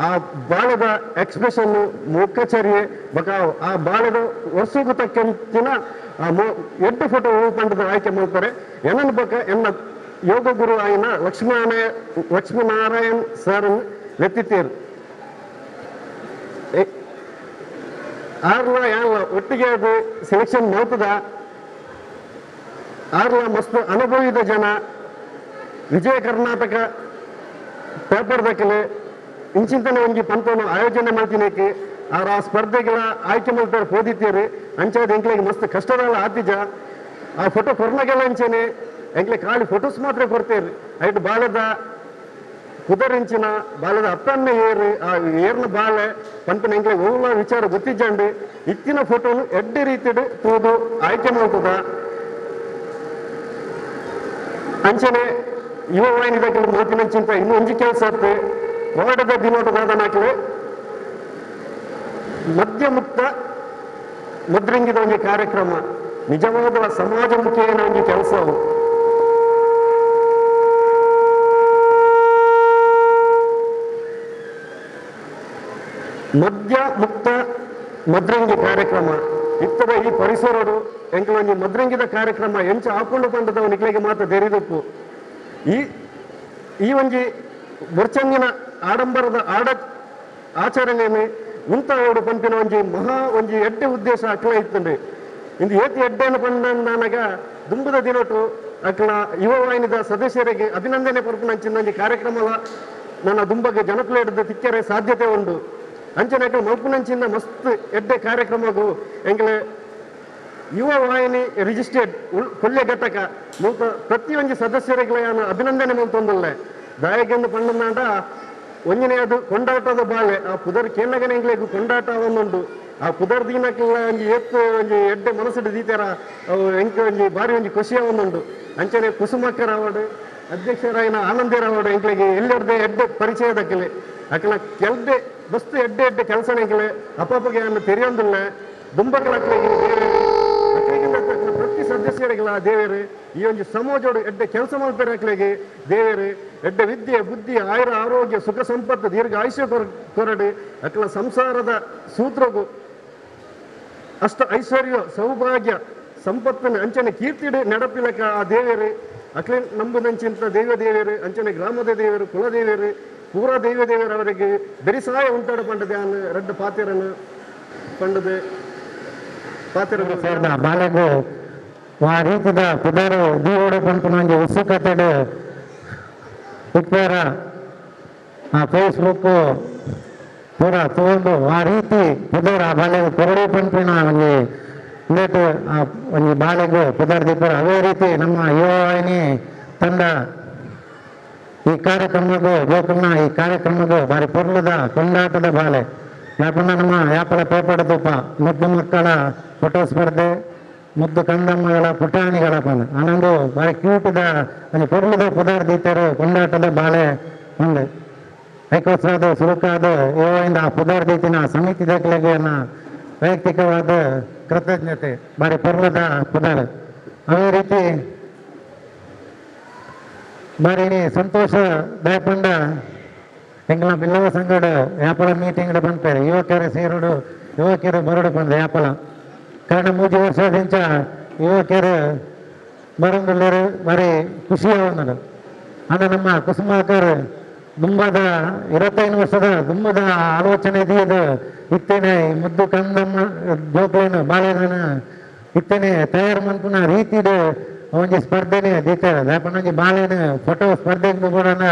ಆ ಬಾಳದ ಎಕ್ಸ್ಪ್ರೆಷನ್ ಮುಖಚರ್ಯೆ ಬಕ ಆ ಬಾಳದ ವರ್ಷಕ್ಕೂ ತಕ್ಕಂತಿನ ಆ ಎಡ್ಡು ಫೋಟೋ ಪಂಡದ ಆಯ್ಕೆ ಮಾಡ್ತಾರೆ. ಎನ್ನನ್ ಬಕ ಎನ್ನ ಯೋಗ ಗುರು ಆಯ್ನ ಲಕ್ಷ್ಮೀನಾರಾಯಣ್ ಸರ್ ವ್ಯಕ್ತಿತ್ವರು ಆರ್ಲ ಯಾನ್ಲ ಒಟ್ಟಿಗೆ ಅದು ಸೆಲೆಕ್ಷನ್ ಮಾಡ್ತದ. ಆರ್ಲ ಮಸ್ತ್ ಅನುಭವಿದ ಜನ. ವಿಜಯ ಕರ್ನಾಟಕ ಪೇಪರ್ ದಕ್ಕಲೆ ಇಂಚಿಂತನೆ ಒಂಜಿ ಪಂತವನ್ನು ಆಯೋಜನೆ ಮಾಡ್ತೀನಕ್ಕೆ ಆರ ಆ ಸ್ಪರ್ಧೆಗಳ ಆಯ್ಕೆ ಮಾಡ್ತಾರೆ ಪೋದಿತ್ತೀರಿ. ಅಂಚಾದ ಎಂಕ್ಲೆಗ್ ಮಸ್ತ್ ಕಷ್ಟದಲ್ಲ ಆತಿಜ. ಆ ಫೋಟೋ ಕೊರ್ನಗೆಲ್ಲ ಅಂಚೆನೆ ಎಂಕ್ಲೆ ಖಾಲಿ ಫೋಟೋಸ್ ಮಾತ್ರ ಕೊಡ್ತೇವೆ. ಐಟ್ ಬಾಲದ ಕುದರಿಂಚಿನ ಬಾಲದ ಅಪ್ಪನ್ನ ಏರು ಆ ಏರ್ನ ಬಾಲೆ ಪಂಪಿನ ಎಂಕ್ಲೆ ಓಲ ವಿಚಾರ ಗೊತ್ತಿಜ್ಜಂಡು ಇತ್ತಿನ ಫೋಟೋನು ಎಡ್ಡೆ ರೀತಿಡ್ ತೂದು ಆಯ್ಕೆ ಮಾಡ್ತದ. ಅಂಚನೆ ಯುವ ವಾಹಿನಿ ಮಾತಿನಂಚಿಂತ ಇನ್ನು ಒಂಜಿ ಕೆಲಸ ಆತು ವಾರ್ಡದ ದಿನೋಟದಾದನಾಕ್ಲೆ ಮದ್ಯಮುಕ್ತ ಮುದ್ರಂಗಿದ ಒಂಜಿ ಕಾರ್ಯಕ್ರಮ ನಿಜವಾದ ಸಮಾಜಮುಖಿಯೇನ ಒಂಜಿ ಕೆಲಸವು. ಮದ್ಯ ಮುಕ್ತ ಮದ್ರಂಗಿ ಕಾರ್ಯಕ್ರಮ ಇತ್ತದ ಈ ಪರಿಸರಡು ಎಂಕಲೊಂಜಿ ಮದ್ರಂಗಿದ ಕಾರ್ಯಕ್ರಮ ಎಂಚ ಹಾಕೊಂಡು ಪಂಡದವು ನಿಕ್ಲೆಗೆ ಮಾತ್ರ ತೆರಿದಪ್ಪು. ಈ ಈ ಒಂಜಿ ಬೊರ್ಚಂಗಿನ ಆಡಂಬರದ ಆಚರಣೆನೆ ಉಂತಾವೋಡು ಪಂಪಿನ ಒಂಜಿ ಮಹಾ ಒಂಜಿ ಎಡ್ಡೆ ಉದ್ದೇಶ ಅಕ್ಲ ಇತ್ತಂಡೆ. ಇಂದು ಏತಿ ಎಡ್ಡೆಯನ್ನು ಪಂಡನಾಗ ದುಂಬುದ ದಿನಟು ಅಕ್ಲ ಯುವ ವಾಹಿನಿದ ಸದಸ್ಯರಿಗೆ ಅಭಿನಂದನೆ ಪರ್ಪುನಂಚಿನ ಒಂಜಿ ಕಾರ್ಯಕ್ರಮದ ನನ್ನ ದುಂಬಗೆ ಜನಕುಲೆ ತಿಕ್ಕರೆ ಸಾಧ್ಯತೆ ಉಂಡು. ಅಂಚನೆ ಅಕ್ಲ ಮಲ್ಪುನಂಚಿನ ಮಸ್ತ್ ಎಡ್ಡೆ ಕಾರ್ಯಕ್ರಮಗೂ ಎಂಕಲೆ ಯುವ ವಾಹಿನಿ ರಿಜಿಸ್ಟರ್ಡ್ ಕೊಲ್ಯ ಘಟಕ ಮೂತ ಪ್ರತಿಯೊಂಜಿ ಸದಸ್ಯರಿಗೆ ಅಭಿನಂದನೆ ಮಲ್ತೊಂದುಲ್ಲೆ. ದಾಯಕೆಂದು ಪಂಡನಾಂಡ ಒಂಜನೇ ಅದು ಕೊಂಡಾಟದ ಬಾಳೆ ಆ ಪುದರ್ ಕೇನಗನೆ ಎಂಕ್ಲೆಗ್ ಕೊಂಡಾಟ ಒಂದುಂಡು. ಆ ಪುದರ್ ದಿನಕ್ಕೆಲ್ಲ ಒಂಜಿ ಎತ್ತು ಒಂಜಿ ಎಡ್ಡೆ ಮನಸ್ಸುಡು ದೀತೆರ ಅವು ಎಂಕ್ ಒಂಜಿ ಬಾರಿ ಒಂಜಿ ಖುಷಿಯ ಒಂದುಂಡು. ಅಂಚನೆ ಕುಸುಮಕ್ಕರ್ ಅವಾರ್ಡ್ ಅಧ್ಯಕ್ಷರಾಯಿನ ಆನಂದೇರ್ ಅವಾರ್ಡ್ ಎಂಕ್ಲೆಗ್ ಎಲ್ಲೆಡ್ದೆ ಎಡ್ಡೆ ಪರಿಚಯ ದಕ್ಕಲೆ ಅಕ್ಲ ಕೆಲ್ದೆ ಬಸ್ತು ಎಡ್ಡೆ ಎಡ್ಡೆ ಕೆಲಸ ಎಂಕ್ಲೆ ಅಪ್ಪಪ್ಪಗೆ ಅನ್ನ ತೆರೆಯೊಂದುಲ್ಲ ದುಂಬಕಲ ಅಕ್ಲೆಗ್ ಬೇರೆ ಪ್ರತಿ ಸದಸ್ಯರಿಗೆಲ್ಲ ದೇವೇರು ಈ ಒಂಜಿ ಸಮಾಜೋಡು ಎಡ್ಡೆ ಕೆಲಸ ಮಲ್ಪೆರೆ ಅಕ್ಲೆಗ್ ದೇವೇರು ಎಡ್ಡೆ ವಿದ್ಯೆ ಬುದ್ಧಿ ಆಯುರ ಆರೋಗ್ಯ ಸುಖ ಸಂಪತ್ತು ದೀರ್ಘ ಆಯುಷ್ಯ ಕೊರಡು ಅಕ್ಲ ಸಂಸಾರದ ಸೂತ್ರಗು ಅಷ್ಟ ಐಶ್ವರ್ಯ ಸೌಭಾಗ್ಯ ಸಂಪತ್ತನ್ನು ಅಂಚನೆ ಕೀರ್ತಿಡು ನಡಪಿಲಕ ಆ ದೇವೇರು ಅಕ್ಲೆ ನಂಬುದಂಚಿಂತ ದೈವ ದೇವೇರು ಅಂಚನೆ ಗ್ರಾಮದ ದೇವರು ಕುಲದೇವರು ಪೂರಾ ದೈವ ದೇವರು ಅವರಿಗೆ ಬೆರಿಸಾಯ ಉಂಟಾಡ ಪಂಡದೆ ಆನ್ ರಡ್ಡ ಪಾತೆರನ್ನು ಪಂಡದೆ ಪಾತೆರ ಸೇರ್ದ ಬಾಲೆಗು ಆ ರೀತಿದ ಪುದರು ದೀವೋಡು ಪನ್ಪುನ ಒಂಜಿ ಉತ್ಸುಕತೆಡ್ ಉಪ್ಪೇರ ಆ ಫೇಸ್ಬುಕ್ ಪೂರ ತೂವೊಂದು ಆ ರೀತಿ ಪುದರ್ ಆ ಬಾಲೆಗ್ ಕೊರಡು ಪನ್ಪಿನ ಒಂಜಿ ಉಂದೆಟ್ ಆ ಒಂಜಿ ಬಾಲೆಗ್ ಪುದರ್ ದೀಪೆರ್. ಅದೇ ರೀತಿ ನಮ್ಮ ಯುವವಾಹಿನಿ ತಂಡ ಈ ಕಾರ್ಯಕ್ರಮಗ್ ಜೋಕುಲ್ನ ಈ ಕಾರ್ಯಕ್ರಮಗ್ ಬಾರಿ ಪೊರ್ಲುದ ಕೊಂಡಾಟದ ಬಾಲೆ ಯಾಪಂಡ ನಮ್ಮ ಯಾಪಲ ಪೇಪಡ್ ತೂಪ ಮುದ್ದು ಮಕ್ಕಳ ಫೋಟೋ ಸ್ಪರ್ಧೆ ಮುದ್ದು ಕಂದಮ್ಮಗಳ ಪುಟಾಣಿಗಳ ಪಂದ್ ಆನಂದು ಬಾರಿ ಕ್ಯೂಟ್ದ ಒಂಜಿ ಪೊರ್ಲುದ ಪುದರ್ ದೀತೆರ್ ಕೊಂಡಾಟದ ಬಾಲೆ ಉಂಡು. ಐಕೋಸ್ಕರ ಸುರುಕಾದ ಯುವದಿಂದ ಆ ಪುದರ್ ದೀತಿನ ಸಮಿತಿ ದಕ್ಲೆಗ್ ವೈಯಕ್ತಿಕವಾದ ಕೃತಜ್ಞತೆ ಬಾರಿ ಪೊರ್ಲುದ ಪುದರ್. ಅದೇ ರೀತಿ ಬಾರಿ ಸಂತೋಷ ದಯಪಂಡ ಎಂಕಲ್ನ ಬಿಲ್ಲವ ಸಂಘಡ್ ಯಾಪಲ ಮೀಟಿಂಗ್ ಪನ್ಪೆರ್ ಯುವಕರು ಸೇರುಡು ಯುವಕರು ಬರಡು ಪಂದ್ ಯಾಪಲ ಕಾರಣ ಮೂಜಿ ವರ್ಷದಿಂಚ ಯುವಕರು ಬರಂದುಲ್ಲೆರ್ ಬಾರಿ ಖುಷಿ ಆವೊಂದುಂಡು. ಆಂಡ ನಮ್ಮ ಕುಸುಮಾಕರ್ ದುಂಬದ 25 ವರ್ಷದ ದುಂಬದ ಆಲೋಚನೆ ದೀದ್ ಇತ್ತೇನೆ ಮುದ್ದು ಕಂದಮ್ಮ ಜೋಕ್ಲೆನ್ ಬಾಲೆನ್ ಇತ್ತೇನೆ ತಯಾರು ಮನ್ಪುನ ರೀತಿಡ್ ಒಂಜಿ ಸ್ಪರ್ಧೆನೆ ದೀತೆರ್. ದಾಯೆಪಂಡ ಒಂಜಿ ಬಾಲೆನ್ ಫೋಟೋ ಸ್ಪರ್ಧೆಗ್ ಬೋಡಾಂಡ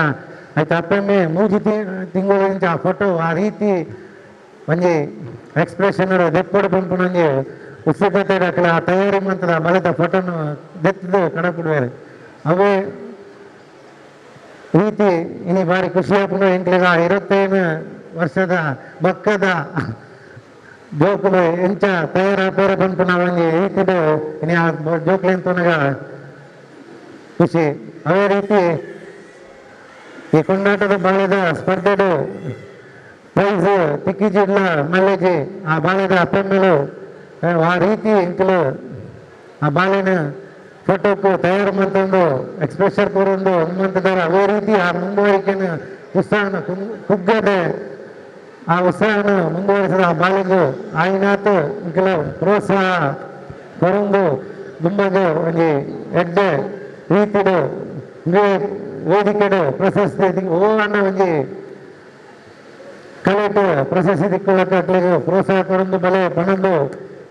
ಐತ ಅಪ್ಪೆಮ್ಮೆ ಮೂಜಿ ತಿಂಗೊಳಿಂಚ ಆ ಫೋಟೋ ಆ ರೀತಿ ಒಂಜಿ ಎಕ್ಸ್ಪ್ರೆಷನ್ ದೆಪ್ಪೊಡು ಪನ್ಪುನ ಒಂಜಿ ಉತ್ಸುಕತೆ ಅಕ್ಲ ಆ ತಯಾರಿ ಮಂತದ ಬಲದ ಫೋಟೋನು ದೆತ್ತದು ಕಡಪುಡುವೆರ್. ಅವೇ ರೀತಿ ಇನಿ ಬಾರಿ ಖುಷಿ ಆಪುಂಡು ಎಂಕ್ಲೆಗ್ ಆ 25 ವರ್ಷದ ಬಕ್ಕದ ಜೋಕುಲು ಎಂಚ ತಯಾರಾಪೆರ್ ಪನ್ಪುನ ಒಂಜಿ ರೀತಿಡ್ ಇನಿ ಆ ಜೋಕ್ಲೆನ್ ತೂನಗ ಖುಷಿ. ಅದೇ ರೀತಿ ಈ ಕೊಂಡಾಟದ ಬಾಳೆದ ಸ್ಪರ್ಧೆಡ್ ಪ್ರೈಸ್ ತಿಕ್ಕಿಜಿಡ್ಲ ಮಲ್ಲೆಜಿ ಆ ಬಾಳೆದ ಅಪ್ಪೆಮ್ಮೆಲು ಆ ರೀತಿ ಎಂಕುಲು ಆ ಬಾಳೆನ ಫೋಟೋಕು ತಯಾರು ಮಂತೊಂದು ಎಕ್ಸ್ಪ್ರೆಷನ್ ಕೊರೊಂದು ಮಂತದಾರ. ಅದೇ ರೀತಿ ಆ ಮುಂದುವರಿಕೆನ ಉತ್ಸಾಹನ ಕುಗ್ಗದೆ ಆ ಉತ್ಸಾಹನ ಮುಂದುವರಿಸಿದ ಆ ಬಾಳೆಗು ಆಯಿನಾತ್ ಎಂಕುಲು ಪ್ರೋತ್ಸಾಹ ಕೊರೊಂದು ದುಂಬಗ್ ಒಂಜಿ ಎಡ್ಡೆ ರೀತಿಡ್ ವೇದಿಕೆಡ್ ಪ್ರಶಸ್ತಿ ಓ ಅನ್ನ ಒಂಜಿ ಕಲೆಟ್ ಪ್ರಶಸ್ತಿ ತಿಕ್ಕುಲಕ್ಕ ಅಕ್ಲೆಗ್ ಪ್ರೋತ್ಸಾಹ ಕೊರೊಂದು ಬಲೆ ಪನೊಂದು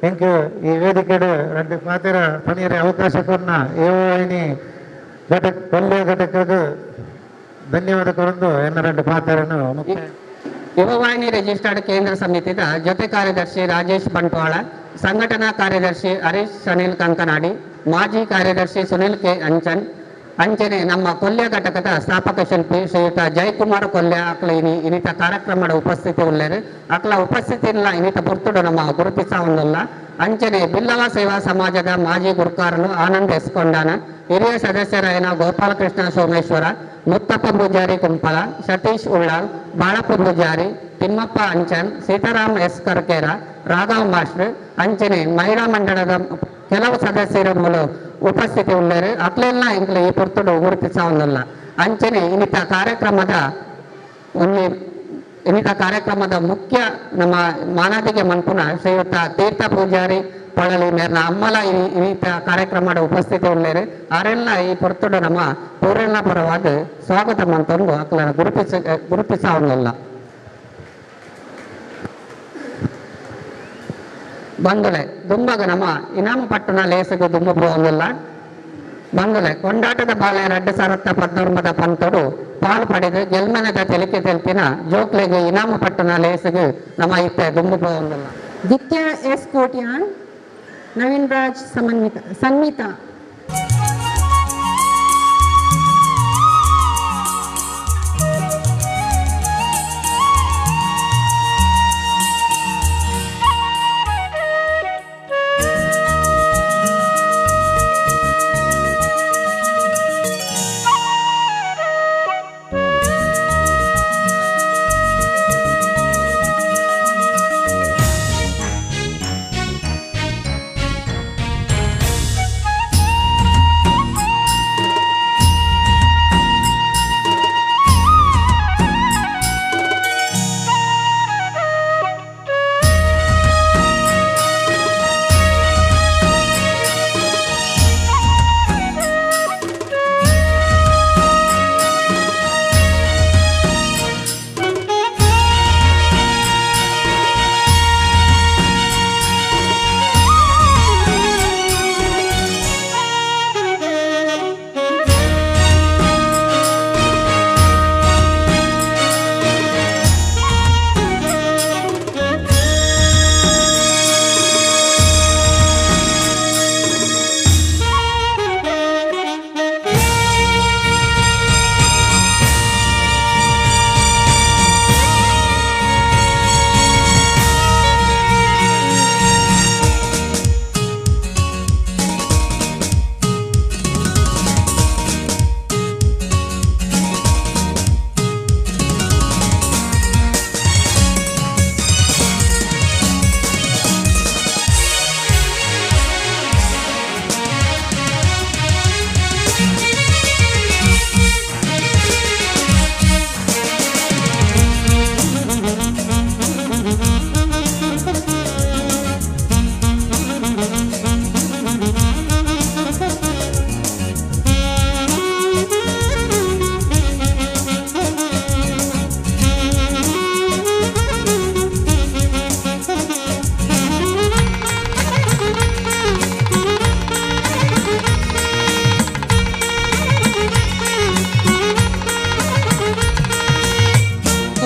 ಎಂಕ್ ಈ ವೇದಿಕೆಡ್ ರಡ್ಡ್ ಪಾತೆರ ಪನಿಯರೆ ಅವಕಾಶ ಕೊರ್ನ ಯುವವಾಹಿನಿ ಘಟಕ ಕೊಲ್ಯ ಘಟಕಗ್ ಧನ್ಯವಾದ ಕೊರೊಂದು ಎನ್ನ ರಡ್ಡ್ ಪಾತೆರನು ಯುವವಾಹಿನಿ ರಿಜಿಸ್ಟರ್ಡ್ ಕೇಂದ್ರ ಸಮಿತಿದ ಜೊತೆ ಕಾರ್ಯದರ್ಶಿ ರಾಜೇಶ್ ಬಂಟ್ವಾಳ, ಸಂಘಟನಾ ಕಾರ್ಯದರ್ಶಿ ಹರೀಶ್ ಸನಿಲ್ ಕಂಕನಾಡಿ, ಮಾಜಿ ಕಾರ್ಯದರ್ಶಿ ಸುನಿಲ್ ಕೆ ಅಂಚನ್, ಅಂಚನೆ ನಮ್ಮ ಕೊಲ್ಯ ಘಟಕದ ಸ್ಥಾಪಕ ಶಿಲ್ಪಿ ಶ್ರೀಯುತ ಜಯಕುಮಾರ್ ಕೊಲ್ಯ ಅಕ್ಲ ಇನ್ನಿತ ಕಾರ್ಯಕ್ರಮದ ಉಪಸ್ಥಿತಿ ಉಳ್ಳೇರು. ಅಕ್ಲ ಉಪಸ್ಥಿತಿ ಇಲ್ಲ ಇನ್ನಿತ ಪೊರ್ತುಡು ನಮ್ಮ ಗುರುತಿಸ ಒಂದಲ್ಲ. ಅಂಚನೆ ಬಿಲ್ಲವ ಸೇವಾ ಸಮಾಜದ ಮಾಜಿ ಗುರುಕಾರನು ಆನಂದ್ ಎಸ್ಕೊಂಡಾನ, ಹಿರಿಯ ಸದಸ್ಯರಾಯನ ಗೋಪಾಲಕೃಷ್ಣ ಸೋಮೇಶ್ವರ, ಮುತ್ತಪ್ಪ ಪೂಜಾರಿ ಕುಂಪಲ, ಸತೀಶ್ ಉಳ್ಳಾಲ್, ಬಾಳಪ್ಪ ಪೂಜಾರಿ, ತಿಮ್ಮಪ್ಪ ಅಂಚನ್, ಸೀತಾರಾಮ್ ಎಸ್ ಕರ್ಕೇರ, ರಾಘವ್ ಮಾಸ್ಟರ್, ಅಂಚನೆ ಮಹಿಳಾ ಮಂಡಳದ ಕೆಲವು ಸದಸ್ಯರ ಮೂಲ ಉಪಸ್ಥಿತಿ ಉಳ್ಳೇರು. ಅಕ್ಲೆಲ್ಲ ಇಂಕ್ಲೆ ಈ ಪೊರ್ತುಡು ಗುರುತಿಸ ಒಂದಲ್ಲ. ಅಂಚನೆ ಇನ್ನಿತ ಕಾರ್ಯಕ್ರಮದ ಮುಖ್ಯ ನಮ್ಮ ಮಾನಾದಿಗೆ ಮನ್ಪುನ ಶ್ರೀಯುತ ತೀರ್ಥ ಪೂಜಾರಿ ಪೊಳಲಿ ಮೇರ್ನ ಅಮ್ಮಲ ಇನ್ನಿತ ಕಾರ್ಯಕ್ರಮದ ಉಪಸ್ಥಿತಿ ಉಳ್ಳೇರು. ಆರೆಲ್ಲ ಈ ಪೊರ್ತುಡು ನಮ್ಮ ಪೂರೆಲ್ಲ ಪರವಾದ ಸ್ವಾಗತ ಮಂತೊಂದು ಅಕ್ಲ ಗುರುತಿಸ ಗುರುತಿಸ ಒಂದಲ್ಲ. ಬಂದುಲೆ ದುಂಬಗ ನಮ್ಮ ಇನಾಮ ಪಟ್ಟಣ ಲೇಸಗು ದುಂಬ ಒಂದಲ್ಲ. ಬಂದುಲೆ ಕೊಂಡಾಟದ ಬಾಲೆ 2019 ಪಂತೊಡು ಪಾಲು ಪಡೆದು ಗೆಲ್ಮನದ ತೆಲಿಕೆ ತೆಲ್ಪಿನ ಜೋಕ್ಲೆಗೆ ಇನಾಮ ಪಟ್ಟಣ ಲೇಸಗು ನಮ್ಮ ಇತ್ತೆ ದುಂಬು ಒಂದಲ್ಲ. Ditya S Kotian, Naveen Raj Samanvita Sanmita.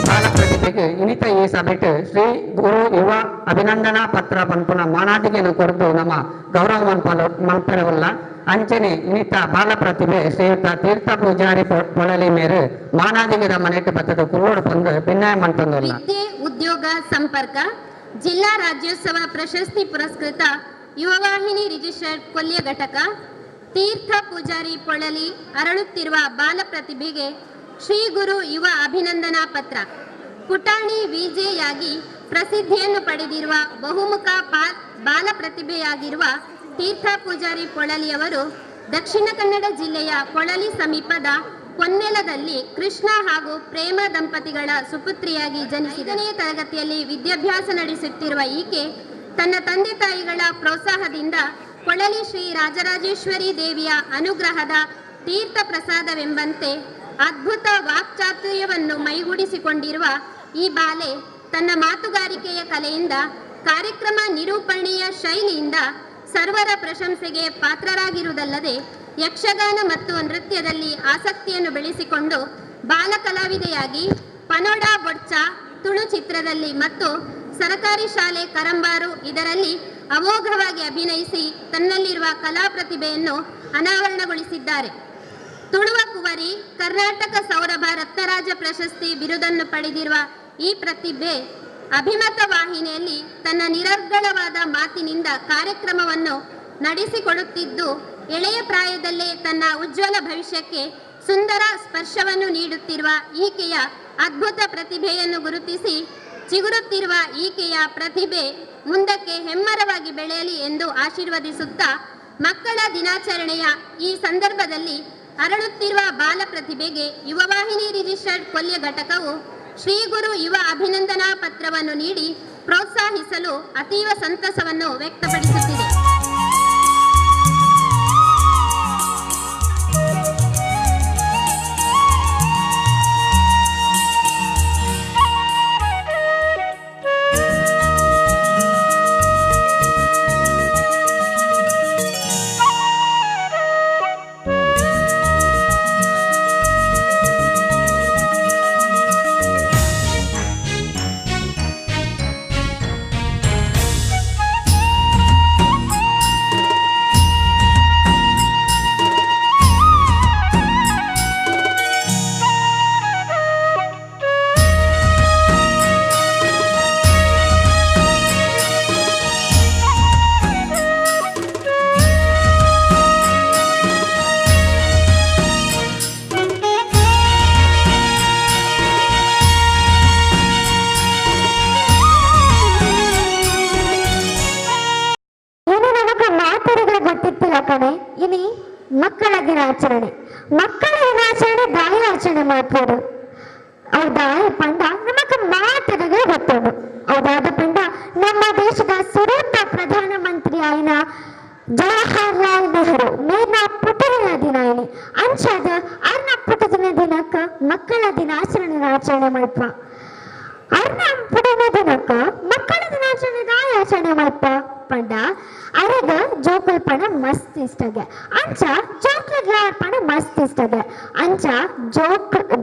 ಬಾಲ ಪ್ರತಿಭೆಗೆ ಇನಿತ ಈ ಸಭೆಟ್ ಶ್ರೀ ಗುರು ಯುವ ಅಭಿನಂದನಾ ಪತ್ರ ಪನ್ಪುನ ಮಾನಾದಿಗೆನು ಕೊರದು ನಮ್ಮ ಗೌರವ ಮನ್ಪರವಲ್ಲ. ಅಂಚನೆ ಇನಿತ ಬಾಲ ಪ್ರತಿಭೆ ಶ್ರೀಯುತ ತೀರ್ಥ ಪೂಜಾರಿ ಪೊಳಲಿ ಮೇರು ಮಾನಾದಿಗೆದ ಮನೆಟ್ ಬತ್ತದ ಕುರುಡು ಪಂದು ಭಿನ್ನಾಯ ಮಂತೊಂದುಲ್ಲ. ವಿದ್ಯೆ ಉದ್ಯೋಗ ಸಂಪರ್ಕ ಜಿಲ್ಲಾ ರಾಜ್ಯೋತ್ಸವ ಪ್ರಶಸ್ತಿ ಪುರಸ್ಕೃತ ಯುವವಾಹಿನಿ ರಿಜಿಸ್ಟರ್ಡ್ ಕೊಲ್ಯ ಘಟಕ ತೀರ್ಥ ಪೂಜಾರಿ ಪೊಳಲಿ ಅರಳುತ್ತಿರುವ ಬಾಲ ಪ್ರತಿಭೆಗೆ ಶ್ರೀ ಗುರು ಯುವ ಅಭಿನಂದನಾ ಪತ್ರ. ಪುಟಾಣಿ ವಿಜೆಯಾಗಿ ಪ್ರಸಿದ್ಧಿಯನ್ನು ಪಡೆದಿರುವ ಬಹುಮುಖ ಬಾಲ ಪ್ರತಿಭೆಯಾಗಿರುವ ತೀರ್ಥ ಪೂಜಾರಿ ಪೊಳಲಿಯವರು ದಕ್ಷಿಣ ಕನ್ನಡ ಜಿಲ್ಲೆಯ ಪೊಳಲಿ ಸಮೀಪದ ಪೊನ್ನೆಲದಲ್ಲಿ ಕೃಷ್ಣ ಹಾಗೂ ಪ್ರೇಮ ದಂಪತಿಗಳ ಸುಪುತ್ರಿಯಾಗಿ ಜನಿಸಿ 5ನೇ ತರಗತಿಯಲ್ಲಿ ವಿದ್ಯಾಭ್ಯಾಸ ನಡೆಸುತ್ತಿರುವ ಈಕೆ ತನ್ನ ತಂದೆ ತಾಯಿಗಳ ಪ್ರೋತ್ಸಾಹದಿಂದ ಪೊಳಲಿ ಶ್ರೀ ರಾಜರಾಜೇಶ್ವರಿ ದೇವಿಯ ಅನುಗ್ರಹದ ತೀರ್ಥ ಪ್ರಸಾದವೆಂಬಂತೆ ಅದ್ಭುತ ವಾಕ್ಚಾತುರ್ಯವನ್ನು ಮೈಗೂಡಿಸಿಕೊಂಡಿರುವ ಈ ಬಾಲೆ ತನ್ನ ಮಾತುಗಾರಿಕೆಯ ಕಲೆಯಿಂದ, ಕಾರ್ಯಕ್ರಮ ನಿರೂಪಣೆಯ ಶೈಲಿಯಿಂದ ಸರ್ವರ ಪ್ರಶಂಸೆಗೆ ಪಾತ್ರರಾಗಿರುವುದಲ್ಲದೆ, ಯಕ್ಷಗಾನ ಮತ್ತು ನೃತ್ಯದಲ್ಲಿ ಆಸಕ್ತಿಯನ್ನು ಬೆಳೆಸಿಕೊಂಡು ಬಾಲ ಕಲಾವಿದೆಯಾಗಿ ಪನೋಡಾ ಬೊಡ್ಚ ತುಳು ಚಿತ್ರದಲ್ಲಿ ಮತ್ತು ಸರಕಾರಿ ಶಾಲೆ ಕರಂಬಾರು ಇದರಲ್ಲಿ ಅಮೋಘವಾಗಿ ಅಭಿನಯಿಸಿ ತನ್ನಲ್ಲಿರುವ ಕಲಾ ಪ್ರತಿಭೆಯನ್ನು ಅನಾವರಣಗೊಳಿಸಿದ್ದಾರೆ. ತುಳುವ ಕುವರಿ, ಕರ್ನಾಟಕ ಸೌರಭ ರತ್ನರಾಜ ಪ್ರಶಸ್ತಿ ಬಿರುದನ್ನು ಪಡೆದಿರುವ ಈ ಪ್ರತಿಭೆ ಅಭಿಮತ ವಾಹಿನಿಯಲ್ಲಿ ತನ್ನ ನಿರರ್ಗಳವಾದ ಮಾತಿನಿಂದ ಕಾರ್ಯಕ್ರಮವನ್ನು ನಡೆಸಿಕೊಡುತ್ತಿದ್ದು, ಎಳೆಯ ಪ್ರಾಯದಲ್ಲೇ ತನ್ನ ಉಜ್ವಲ ಭವಿಷ್ಯಕ್ಕೆ ಸುಂದರ ಸ್ಪರ್ಶವನ್ನು ನೀಡುತ್ತಿರುವ ಈಕೆಯ ಅದ್ಭುತ ಪ್ರತಿಭೆಯನ್ನು ಗುರುತಿಸಿ ಚಿಗುರುತ್ತಿರುವ ಈಕೆಯ ಪ್ರತಿಭೆ ಮುಂದಕ್ಕೆ ಹೆಮ್ಮರವಾಗಿ ಬೆಳೆಯಲಿ ಎಂದು ಆಶೀರ್ವದಿಸುತ್ತಾ ಮಕ್ಕಳ ದಿನಾಚರಣೆಯ ಈ ಸಂದರ್ಭದಲ್ಲಿ ಅರಳುತ್ತಿರುವ ಬಾಲ ಪ್ರತಿಭೆಗೆ ಯುವವಾಹಿನಿ ರಿಜಿಸ್ಟರ್ಡ್ ಕೊಲ್ಯ ಘಟಕವು ಶ್ರೀ ಗುರು ಯುವ ಅಭಿನಂದನಾ ಪತ್ರವನ್ನು ನೀಡಿ ಪ್ರೋತ್ಸಾಹಿಸಲು ಅತೀವ ಸಂತಸವನ್ನು ವ್ಯಕ್ತಪಡಿಸುತ್ತಿದೆ. ಕಣೆ ಇನಿ ಮಕ್ಕಳ ದಿನಾಚರಣೆ, ಮಕ್ಕಳ ದಿನಾಚರಣೆ ದಾಯಿ ಆಚರಣೆ ಮಾಡ್ಬೋದು. ಅವ್ರ ದಾಯಿ ಪಂಡ ನಮಕ್ ಮಾತುಗಳಿಗೆ ಗೊತ್ತೋದು. ಹೌದಾದ ಪಂಡ ನಮ್ಮ ದೇಶದ ಸುರೂಪ ಪ್ರಧಾನಮಂತ್ರಿ ಆಯ್ನ ಜವಾಹರ್ಲಾಲ್ ನೆಹರು ಮೇರ್ನ ಪುಟ್ಟದಿನ ದಿನ ಇನಿ. ಅಂಚಾದ ಅರ್ನ ಪುಟ್ಟದಿನ ದಿನಕ್ಕ ಮಕ್ಕಳ ದಿನಾಚರಣೆ ಆಚರಣೆ ಮಾಡ್ಪ. ಅರ್ನ ಪುಟ್ಟದಿನ ದಿನಕ್ಕ ಮಕ್ಕಳ ದಿನಾಚರಣೆ ದಾಯಿ ಆಚರಣೆ ಮಾಡ್ಪ ಪಂಡ ಅರೆಗ ಜೋಕುಲ್ ಪಣ ಮಸ್ತ್ ಇಷ್ಟಗೆ. ಅಂಚ ಜೋಕುಲ್ ಪಣ ಮಸ್ತ್ ಇಷ್ಟಗೆ. ಅಂಚ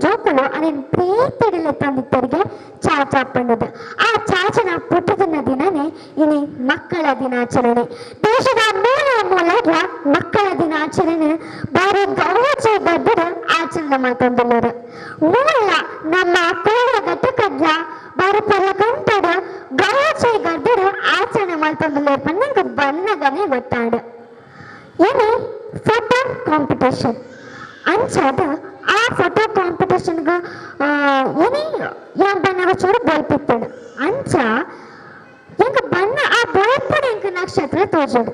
ಜೋಕುಲು ಅದೇನ್ ಪ್ರೀತಿಡಲೆ ತಂದಿತ್ತರಿಗೆ ಚಾಚಾ ಪಂಡದು. ಆ ಚಾಚನ ಪುಟ್ಟದಿನ ದಿನನೇ ಇನಿ ಮಕ್ಕಳ ದಿನಾಚರಣೆ. ದೇಶದ ಮೂಲ ಮೂಲ ಮಕ್ಕಳ ದಿನಾಚರಣೆ ಬಾರಿ ಗೌರವ ಬದ್ದರು ಆಚರಣೆ ಮಾಡ್ಕೊಂಡಿಲ್ಲರು. ಮೂಲ ನಮ್ಮ ಕೋಲ ಘಟಕದ್ಲ ಬಾರಿ ಪೊಲಕಂಟಡು ಗೌರವ ಗದ್ದರು ಆಚರಣೆ ಮಾಡ್ಕೊಂಡಿಲ್ಲರು ಪನ್ನಂಗ ಬನ್ನಗನೆ ಗೊತ್ತಾಡು. ಇನಿ ಫೋಟೋ ಕಾಂಪಿಟೇಷನ್ ಅಂಚಾದ ಆ ಫೋಟೋ ಕಾಂಪಿಟೇಷನ್ಗೆ ಇನಿ ಯಾನ್ ಬಣ್ಣಗ ಚೂರು ಬೋಲ್ಪಿತ್ತಡು. ಅಂಚ ಎಂಕ ಬಣ್ಣ ಆ ಬೋಲ್ಪುಡು ಎಂಕ ನಕ್ಷತ್ರ ತೋಜಡು.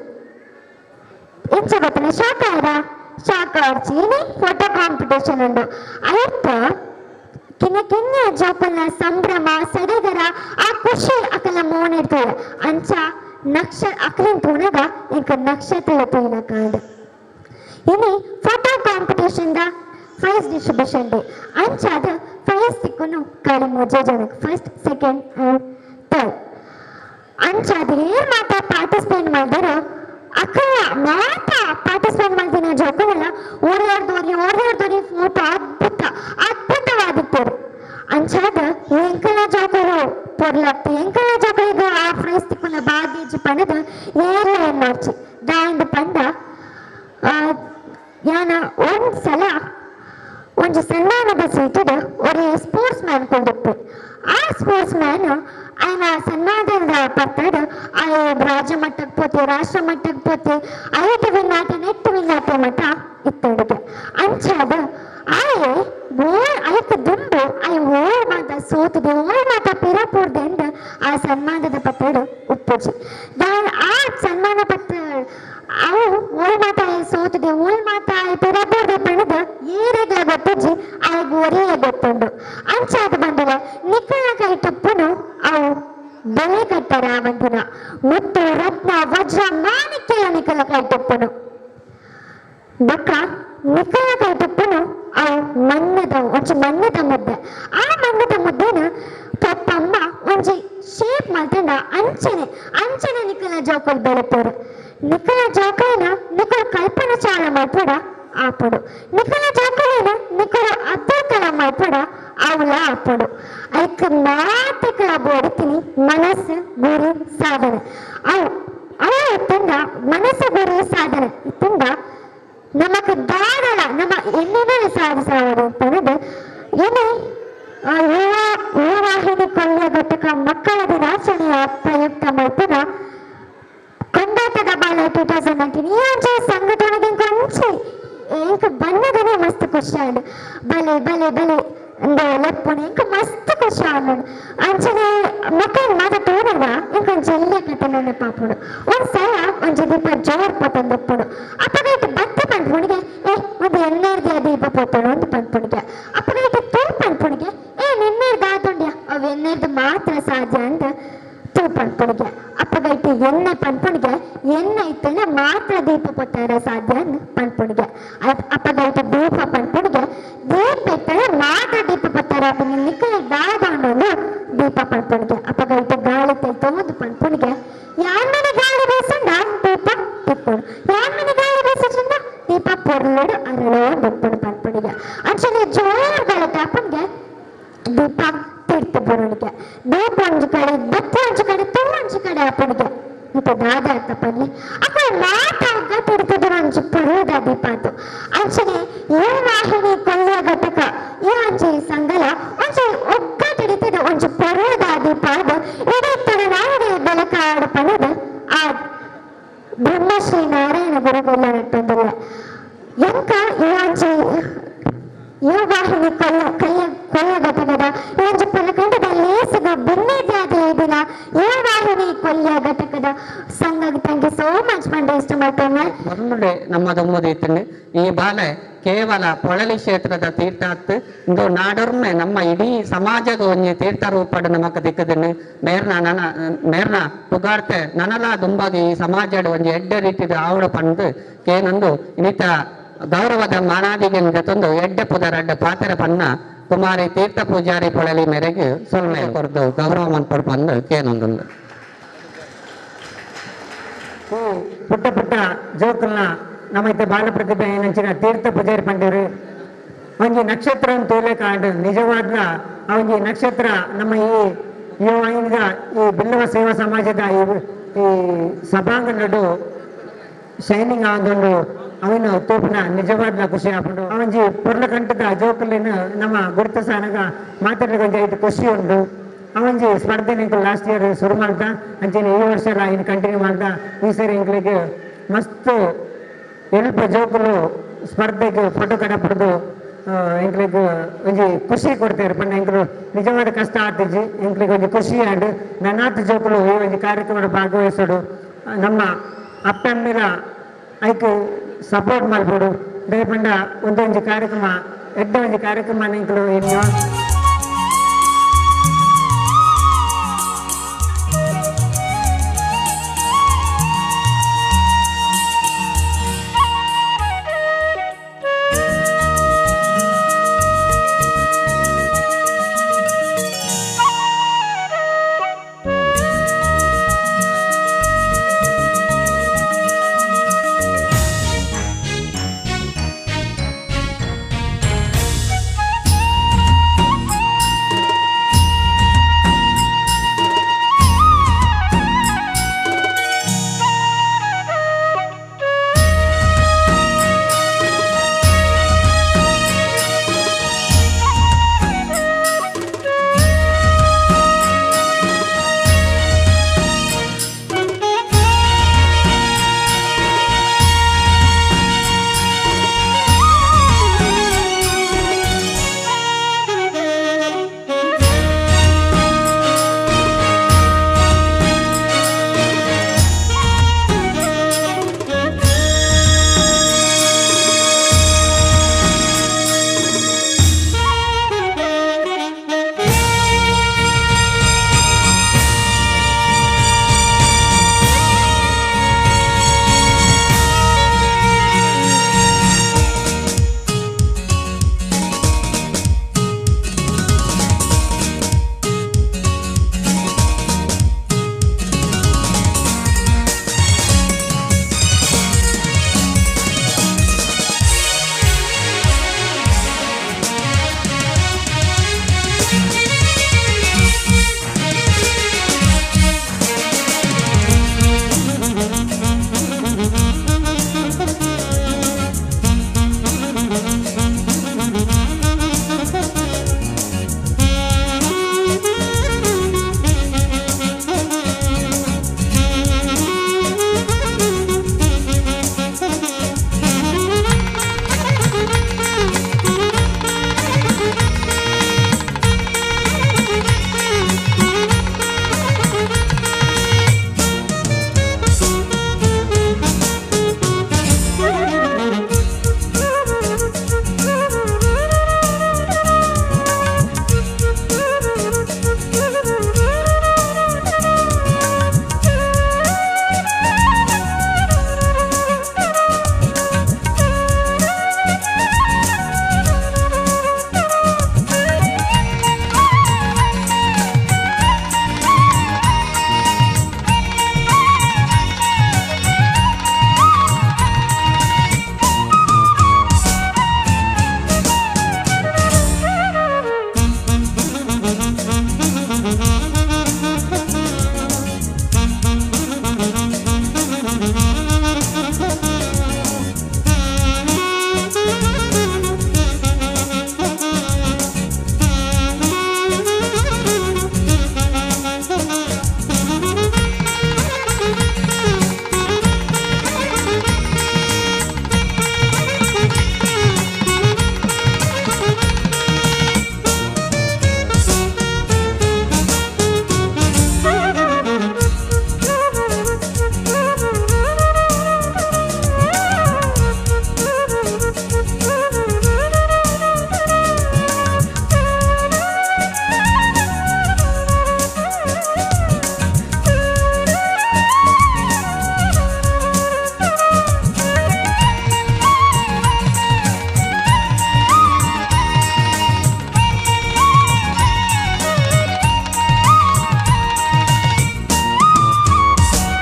ಎಂಚ ಗೊತ್ತಲ್ಲ ಶಾಖ ಆರ ಶಾಖ ಆಡ್ಚಿ ಇನಿ ಫೋಟೋ ಕಾಂಪಿಟೇಷನ್ ಉಂಡು. ಐತ ಕಿನ್ನ ಕಿನ್ನ ಜೋಕುಲ್ನ ಸಂಭ್ರಮ ಸಡಗರ ಆ ಖುಷಿ ಅಕಲ ಮೋನಿರ್ತದೆ. ಅಂಚ ಅಕಲಿನ್ ತೂನಗ ಎಂಕ ನಕ್ಷತ್ರ ತೂನ ಕಾಂಡ್. ಇನಿ photo competition the prize distribution day. ಅಂಚಾದ ಪ್ರೈಸ್ ತಿಕ್ಕುನು ಕಾಡಿ ಮೂಜೆ ಜನಕ್ಕೆ ಫಸ್ಟ್ ಸೆಕೆಂಡ್ ಅಂಡ್ ಥರ್ಡ್. ಅಂಚಾದ ಏರ್ ಮಾತ ಪಾರ್ಟಿಸಿಪೇಟ್ ಮಾಡಿದಾರ ಅಕ್ಕಲ್ಲ ಮಾತ ಪಾರ್ಟಿಸಿಪೇಟ್ ಮಾಡ್ತೀನಿ ಜೋಕುಲೆಲ್ಲ ಓಡಾಡ್ದೋರಿ ಓಡಾಡ್ದೋರಿ ಫೋಟೋ ಅದ್ಭುತ ಅದ್ಭುತವಾಗಿತ್ತು. ಅಂಚಾದ ಎಂಕಲ ಜೋಕರು ಪೊರ್ಲತ್ತು ಎಂಕಲ ಜೋಕರಿಗೆ ಆ ಪ್ರೈಸ್ ತಿಕ್ಕುನ ಬಾಗೇಜಿ ಪಣದ ಏರ್ಲ ಎನ್ನಾರ್ಚಿ ದಾಂಡ್ ಪಂಡ ಯಾನ ಒಂದ್ಸಲ ಒಂಜಿ ಸನ್ಮಾನದ ಸೀಟುಡು ಒರಿ ಸ್ಪೋರ್ಟ್ಸ್ ಮ್ಯಾನ್ ಕೊಂಡಿಪ್ಪು. ಆ ಸ್ಪೋರ್ಟ್ಸ್ ಮ್ಯಾನ್ ಆಯ್ನ ಸನ್ಮಾನದ ಪತ್ತಡು ಆಯ್ ರಾಜ್ಯ ಮಟ್ಟಕ್ಕೆ ಪೋತೆ ರಾಷ್ಟ್ರ ಮಟ್ಟಕ್ಕೆ ಪೋತೆ ಐದು ವಿನ್ನಾಟ ನೆಟ್ಟು ವಿನ್ನಾಟ ಮಟ್ಟ ಇತ್ತಡುಗೆ. ಅಂಚಾದ ಆಯೆ ಐಕ್ ದುಂಬು ಆಯ್ ಓ ಮಾತ ಸೋತುದು ಓ ಮಾತ ಪಿರಪೂರ್ದೆಂದ ಆ ಸನ್ಮಾನದ ಪತ್ತಡು ಉಪ್ಪುಜಿ. ಆ ಸನ್ಮಾನ ಪತ್ರ ಅವು ಓಲ್ ಮಾತ ಸೋತುದೆ ಓಲ್ ಮಾತ ಪಿರಪೂರ್ದೆ ಪಣದ ಏರೆಗ್ಲ ಗೊತ್ತುಜಿ ಆಯ್ಗ್ ಒರಿಯೇ ಗೊತ್ತುಂಡು. ಅಂಚಾದ ಬಂದಲ ನಿಕ್ಕಳ ಕೈ ತುಪ್ಪುನು ಅವು ಬೆಲೆ ಕಟ್ಟರ ಬಂದಿನ ಮುತ್ತು ರತ್ನ ವಜ್ರ ಮಾಣಿಕ್ಯ ನಿಕ್ಕಲ ಕೈ ತುಪ್ಪುನು. ಬೊಕ್ಕ ನಿಕ್ಕಲ ಕೈ ತುಪ್ಪುನು ಅವು ಮಣ್ಣದ ಒಂಜಿ ಮಣ್ಣದ ಮುದ್ದೆ. ಆ ಮಣ್ಣದ ಮುದ್ದೆನ ಪಪ್ಪಮ್ಮ ಒಂಜಿ ಶೇಪ್ ಮಲ್ತಂಡ ಅಂಚನೆ ಅಂಚನೆ ನಿಕ್ಕಲ ಜೋಕುಲ್ ಬೆಳಪೋರು. ನಿಕ್ಕಲ ಜೋಕುಲನ ನಿಕ್ಕಲು ಕಲ್ಪನೆ ಚಾಲ ಮಲ್ಪಡ ಆಪುಡು. ನಿಕ್ಕಲ ಜೋಕುಲನ ನಿಕ್ಕಲು ಅಬ್ದುಲ್ ಕಲಾಂ ಮಲ್ಪಡ ಅವಳ ಆಪುಡು. ಐಕ್ ಮಾತೆಕಲ ಬೋಡುತ್ತೀನಿ ಮನಸ್ಸು ಗುರಿ ಸಾಧನೆ ಅವು ಇನಿ ಯುವ ಯುವವಾಹಿನಿ ಕೊಲ್ಯ ಘಟಕ ಮಕ್ಕಳ ದಿನಾಚರಣೆಯ ಪ್ರಯುಕ್ತ ಮಲ್ಪುನ ಕೊಂಡಾಟದ ಬಾಲ 2019 ಈ ಒಂಜಿ ಸಂಘಟನೆಗೆ ಕೊಂಚಿ ಎಂಕ್ ಬನ್ನದನೆ ಮಸ್ತ್ ಖುಷಿ ಆಂಡ್. ಬಲೆ ಬಲೆ ಬಲೆ ಇಂದು ಲೆಪ್ಪುನೆ ಎಂಕ್ ಮಸ್ತ್ ಖುಷಿ ಆಂಡ್. ಅಂಚನೆ ಮಕ್ಕಳು ಮಾತ ತೋನಗ ಎಂಕ್ ಒಂಜಿ ಎಲ್ಯ ಕತೆ ನೆನಪಾಪುಂಡು. ಒಂದ್ ಸಲ ಒಂಜಿ ದೀಪ ಜೋರ್ ಪೊತೊಂದುಪ್ಪುಂಡು. ಅಪಗ ಇತ್ತೆ ಬತ್ತ ಪನ್ಪುಣಿಗೆ ಏ ಒಂದು ಎಣ್ಣೆರ್ದಿ ಆ ದೀಪ ಪೊತ್ತೊಡು ಅಂದ್ ಪನ್ಪುಣಿಗೆ. ಅಪಗ ಇತ್ತೆ ತೂ ಪನ್ಪುಣಿಗೆ ಏ ನಿನ್ನೆರ್ದ್ ಆತುಂಡ್ಯ ಅವು ಎಣ್ಣೆರ್ದ್ ಮಾತ್ರ ಸಾಧ್ಯ ಅಂದ್ ತೂ ಪನ್ಪುಣಿಗೆ. ಅಪಗ ಇತ್ತೆ ಎಣ್ಣೆ ಪನ್ಪುಣಿಗೆ ಎಣ್ಣೆ ಇತ್ತಂಡ ಮಾತ್ರ ದೀಪ ಪೊತ್ತರ ಸಾಧ್ಯ ಅಂದ್ ಪನ್ಪುಣಿಗೆ. ಅಪಗ ಇತ್ತೆ ದೀಪ ಪನ್ಪುಣಿಗೆ ದೀಪ ಇತ್ತಂಡ ಮಾತ್ರ ದೀಪ ಪೊತ್ತರ ನಿಕ್ಕಲೆ ದಾದಾಂಡೊಂದು ದೀಪ ಪನ್ಪುಣಿಗೆ. ಅಪಗ ಇತ್ತೆ ಗಾಳಿ ತೈತೊಂದು ಪನ್ಪುಣಿಗೆ ಯಾನ್ ಮನೆ ಗಾಳಿ ಬೀಸಂಡ ದೀಪ ತಿಪ್ಪುಡು, ಯಾನ್ ಮನೆ ಗಾಳಿ ಬೀಸಂಡ ದೀಪ ಪೊರ್ಲುಡು ಅರಳೋ ಬಪ್ಪುಡು ಪನ್ಪುಣಿಗೆ. ಅಂಚನೆ ಜೋರ್ ಗಾಳಿ ಅಪ್ಪನಿಗೆ ದೀಪ ತೀರ್ಥ ಬರೋಣಿಗೆ. ದೀಪ ಒಂಜಿ ಕಡೆ, ಬತ್ತಿ ಒಂಜಿ ಕಡೆ, ತೂ ಒಂಜಿ ಕಡೆ ಅಪ್ಪನಿಗೆ ಇತ್ತೆ ದಾದ ಅತ್ತ ಪನ್ಲೆ ಅಕ್ಕ ಮಾತಾಗ ತಿರ್ತದ ಒಂಜಿ ಪುರುದ ದೀಪ ಅದು. ಅಂಚನೆ ಈ ವಾಹಿನಿ ಕೊಲ್ಯ ಘಟಕ ಈ ಒಂಜಿ ಸಂಗಲ ಒಂಜಿ ಒಗ್ಗಟ್ಟಿಡಿತದ ಒಂಜಿ ಪುರುದ ದೀಪ ಅದು ಇಡೀ ತುಳುನಾಡಿಗೆ ಬೆಳಕಾಡು ಪಣದ ಆ ಬ್ರಹ್ಮಶ್ರೀ ನಾರಾಯಣ ಗುರುಗಳ ನಟ್ಟೊಂದಿಲ್ಲ. ಎಂಕ ಈ ಒಂಜಿ ಈ ವಾಹಿನಿ ಕೊಲ್ಲ ಕೈಯ ಕೊಲ್ಲ ಘಟಕದ ಈ ಒಂಜಿ ಪಲಕಂಡದ ಲೇಸುಗ ಬಿನ್ನೆದ್ಯಾದ ಈ ದಿನ ಈ ವಾಹಿನಿ ಕೊಲ್ಯ ಘಟಕದ ಸಂಘ thank you so much ಪಂಡ ಇಷ್ಟ ಮಾಡ್ತೇನೆ. ಮೊದಲುಡೆ ನಮ್ಮ ದೊಮ್ಮದ ಇತ್ತಂಡು ಈ ಬಾಲೆ ಕೇವಲ ಪೊಳಲಿ ಕ್ಷೇತ್ರದ ತೀರ್ಥಾತ್ ಇಂದು ನಾಡೊರ್ಮೆ ನಮ್ಮ ಇಡೀ ಸಮಾಜದ ಒಂಜಿ ತೀರ್ಥ ರೂಪಡ್ ನಮಕ್ ದಿಕ್ಕದನ್ನು ಮೇರ್ನ ನನ ಮೇರ್ನ ಪುಗಾರ್ತೆ ನನಲ ದುಂಬಾಗಿ ಈ ಸಮಾಜಡ್ ಒಂಜಿ ಎಡ್ಡೆ ರೀತಿದ ಆವಡ ಪಂದು ಕೇನೊಂದು ಇನ್ನಿತ ಗೌರವದ ಮಾನಾದಿಗೆ ಜೊತೊಂದು ಎಡ್ಡೆ ಪುದರಡ್ಡ ಪಾತೆರ ಪನ್ನ ಕುಮಾರಿ ತೀರ್ಥ ಪೂಜಾರಿ ಪೊಳಲಿ ಮೇರೆಗೆ ಸೊಲ್ಮೆ ಕೊರ್ದು ಗೌರವ ಮನ್ಪೊಡು ಪಂದು ಕೇನೊಂದುಂಡು. ಪುಟ್ಟ ಪುಟ್ಟ ಜೋಕುಲ್ನ ನಮ್ಮ ಇತ್ತೆ ಬಾಲ ಪ್ರತಿಭೆ ಏನಂಚಿನ ತೀರ್ಥ ಪೂಜಾರಿ ಪಂಡೇರು ಒಂಜಿ ನಕ್ಷತ್ರ ತೂಲೆಕಾಂಡ್. ನಿಜವಾದ್ಲ ಆ ಒಂಜಿ ನಕ್ಷತ್ರ ನಮ್ಮ ಈ ಯುವ ಈ ಬಿಲ್ಲವ ಸೇವಾ ಸಮಾಜದ ಈ ಈ ಸಭಾಂಗಣಡು ಶೈನಿಂಗ್ ಆವೊಂದುಂಡು. ಅವನು ತೂಪಿನ ನಿಜವಾದ್ಲ ಖುಷಿ ಆಪುಂಡು. ಆ ಒಂಜಿ ಪೊರ್ಲಕಂಠದ ಜೋಕುಲೆನ್ ನಮ್ಮ ಗುರುತಿಸಾನಗ ಮಾತಾಡಿದ ಒಂಜಿ ಐಟ್ ಖುಷಿ ಉಂಡು. ಆ ಒಂಜಿ ಸ್ಪರ್ಧೆ ಎಂಕುಲು ಲಾಸ್ಟ್ ಇಯರ್ ಶುರು ಮಾಡ್ದ ಅಂಚನೆ ಈ ವರ್ಷ ಇನ್ನು ಕಂಟಿನ್ಯೂ ಮಾಡ್ದ. ಈ ಸರಿ ಎಂಕ್ಲೆಗ್ ಮಸ್ತ್ ಎಲ್ಪ ಜೋಕುಲು ಸ್ಪರ್ಧೆಗೆ ಫೋಟೋ ಕಡಪಡ್ದು ಎಂಕ್ಲೆಗ್ ಒಂಜಿ ಖುಷಿ ಕೊಡ್ತಾರೆ ಪಂಡ ಎಂಕುಲು ನಿಜವಾದ ಕಷ್ಟ ಆತಿಜಿ, ಎಂಕ್ಲೆಗ್ ಒಂಜಿ ಖುಷಿ ಆಂಡ್. ನನಾತ್ ಜೋಕುಲು ಈ ಒಂಜಿ ಕಾರ್ಯಕ್ರಮದ ಭಾಗವಹಿಸೋಡು, ನಮ್ಮ ಅಪ್ಪ ಅಮ್ಮೆಲ ಐಕ್ ಸಪೋರ್ಟ್ ಮಲ್ಪೊಡು. ದಾಯೆ ಪಂಡ ಒಂದೊಂಜಿ ಕಾರ್ಯಕ್ರಮ ಎಡ್ಡೆ ಒಂಜಿ ಕಾರ್ಯಕ್ರಮ ಎಂಕುಲು ಎನ್ನುವ.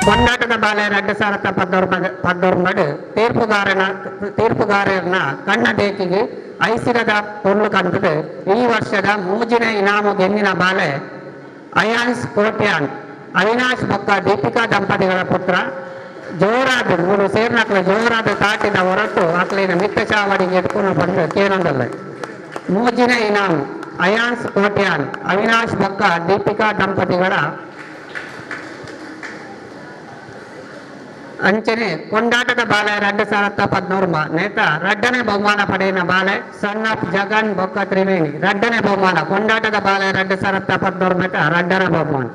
ಕೊಂಡಾಟದ ಬಾಲೆ 2019 ತೀರ್ಪುಗಾರನ ಕಣ್ಣ ದೇಕಿಗೆ ಐಸಿರದ ಪೊರ್ಲು ಕಂತದೆ. ಈ ವರ್ಷದ ಮೂಜಿನ ಇನಾಮು ಗೆಂದಿನ ಬಾಲೆ ಅಯಾನ್ಸ್ ಕೋಟ್ಯಾನ್ ಅವಿನಾಶ್ ಬೊಕ್ಕ ದೀಪಿಕಾ ದಂಪತಿಗಳ ಪುತ್ರ. ಜೋರಾದ ಮೂರು ಸೇರ್ನಕ್ಲ ಜೋರಾದ ತಾಟಿದ ಹೊರಟು ಅಕ್ಲಿನ ಮಿತ್ತ ಚಾವಡಿಗೆ ಎತ್ಕೊಂಡು ಬಂದು ಕೇನೊಂದಲ್ಲ. ಮೂಜಿನ ಇನಾಮು ಅಯಾನ್ಸ್ ಕೋಟ್ಯಾನ್ ಅವಿನಾಶ್ ಬೊಕ್ಕ ದೀಪಿಕಾ ದಂಪತಿಗಳ. ಅಂಚನೆ ಕೊಂಡಾಟದ ಬಾಲೆ 2013 ನೇತ ರಡ್ಡನೆ ಬಹುಮಾನ ಪಡೆಯಿನ ಬಾಲೆ ಸಣ್ಣ ಜಗನ್ ಬೊಕ್ಕ ತ್ರಿವೇಣಿ. ರಡ್ಡನೆ ಬಹುಮಾನ ಕೊಂಡಾಟದ ಬಾಲೆ 2013 ನೇತ ರಡ್ಡನೆ ಬಹುಮಾನ.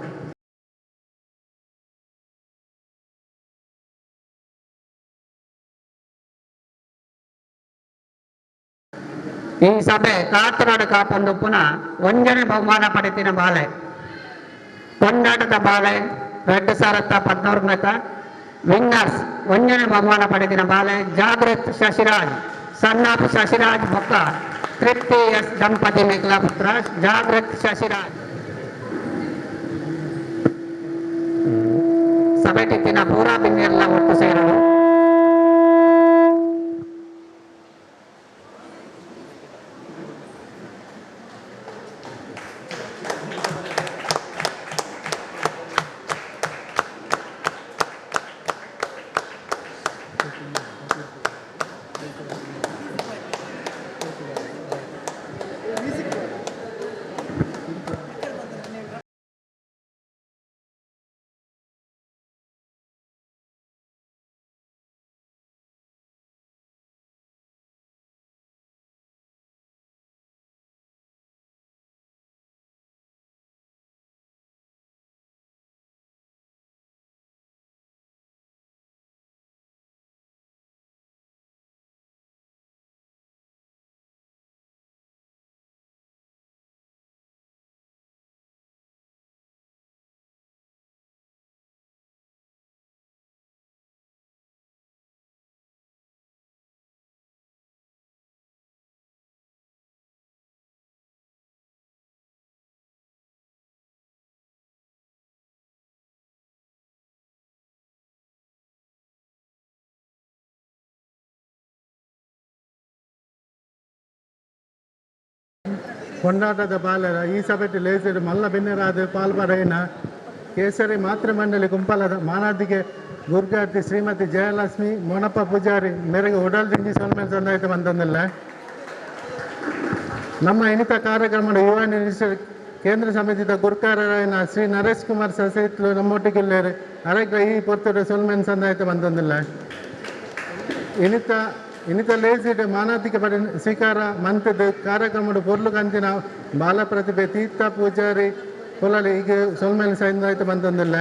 ಈ ಸಭೆ ಕಾತರಾಡು ಕಾಪೊಂದು ಪುನಃ ಒಂಜನೆ ಬಹುಮಾನ ಪಡೆತಿನ ಬಾಲೆ ಕೊಂಡಾಟದ ಬಾಲೆ 2014 ನೇತ ವಿನ್ನರ್ಸ್ ಒಂಜನೆ ಬಹುಮಾನ ಪಡೆದಿನ ಬಾಲೆ ಜಾಗೃತ್ ಶಶಿರಾಜ್ ಸನ್ನಾಪ್ ಶಶಿರಾಜ್ ಬೊಕ್ಕ ತೃಪ್ತಿ ಎಸ್ ದಂಪತಿ ಮೇಖಲಾ ಪುತ್ರ ಜಾಗೃತ್ ಶಶಿರಾಜ್. ಸಭೆ ಟಿತ್ತಿನ ಪೂರಾ ಬಿನ್ನೆಲ್ಲ ಒಟ್ಟು ಸೇರಲು. ಕೊಂಡಾಟದ ಬಾಲರ ಈ ಸಭೆಟ್ ಲೇಸರು ಮಲ್ಲ ಬೆನ್ನೆರಾದ ಪಾಲ್ಪಡೆಯಿನ ಕೇಸರಿ ಮಾತೃಮಂಡಳಿ ಕುಂಪಲದ ಮಾನಾದಿಗೆ ಗುರ್ಗಾರ್ತಿ ಶ್ರೀಮತಿ ಜಯಲಕ್ಷ್ಮಿ ಮೊನಪ್ಪ ಪೂಜಾರಿ ಮೇರೆಗೆ ಉಡಲ್ ದಿಂಜಿ ಸೊಲ್ಮೆಲ್ ಸಂದಾಯಿತ ಬಂತಂದಿಲ್ಲ. ನಮ್ಮ ಇನಿತ ಕಾರ್ಯಕ್ರಮದ ಯುವ ನಿರೀಕ್ಷ ಕೇಂದ್ರ ಸಮಿತಿದ ಗುರ್ಕಾರರಾಯನ ಶ್ರೀ ನರೇಶ್ ಕುಮಾರ್ ಸಸೈತ್ಲು ನಮ್ಮೊಟ್ಟಿಗಿಲ್ಲೇರು ಅರೆಗ್ರ ಈ ಪೊರ್ತುಡು ಸೊಲ್ಮೆನ್ ಸಂದಾಯಿತ ಬಂತಂದಿಲ್ಲ. ಇನ್ನಿತ ಲೇಸಿಡ್ ಮಾನಾಧಿಕ ಪಡೆ ಸ್ವೀಕಾರ ಮಂತದ ಕಾರ್ಯಕ್ರಮದ ಪೊರ್ಲು ಕಂತಿನ ಬಾಲ ಪ್ರತಿಭೆ ತೀರ್ಥ ಪೂಜಾರಿ ಪೊಲಲಿ ಈಗ ಸೊಲ್ಮೆಲ್ ಸಂದಾಯಿತ ಬಂತಂದಿಲ್ಲ.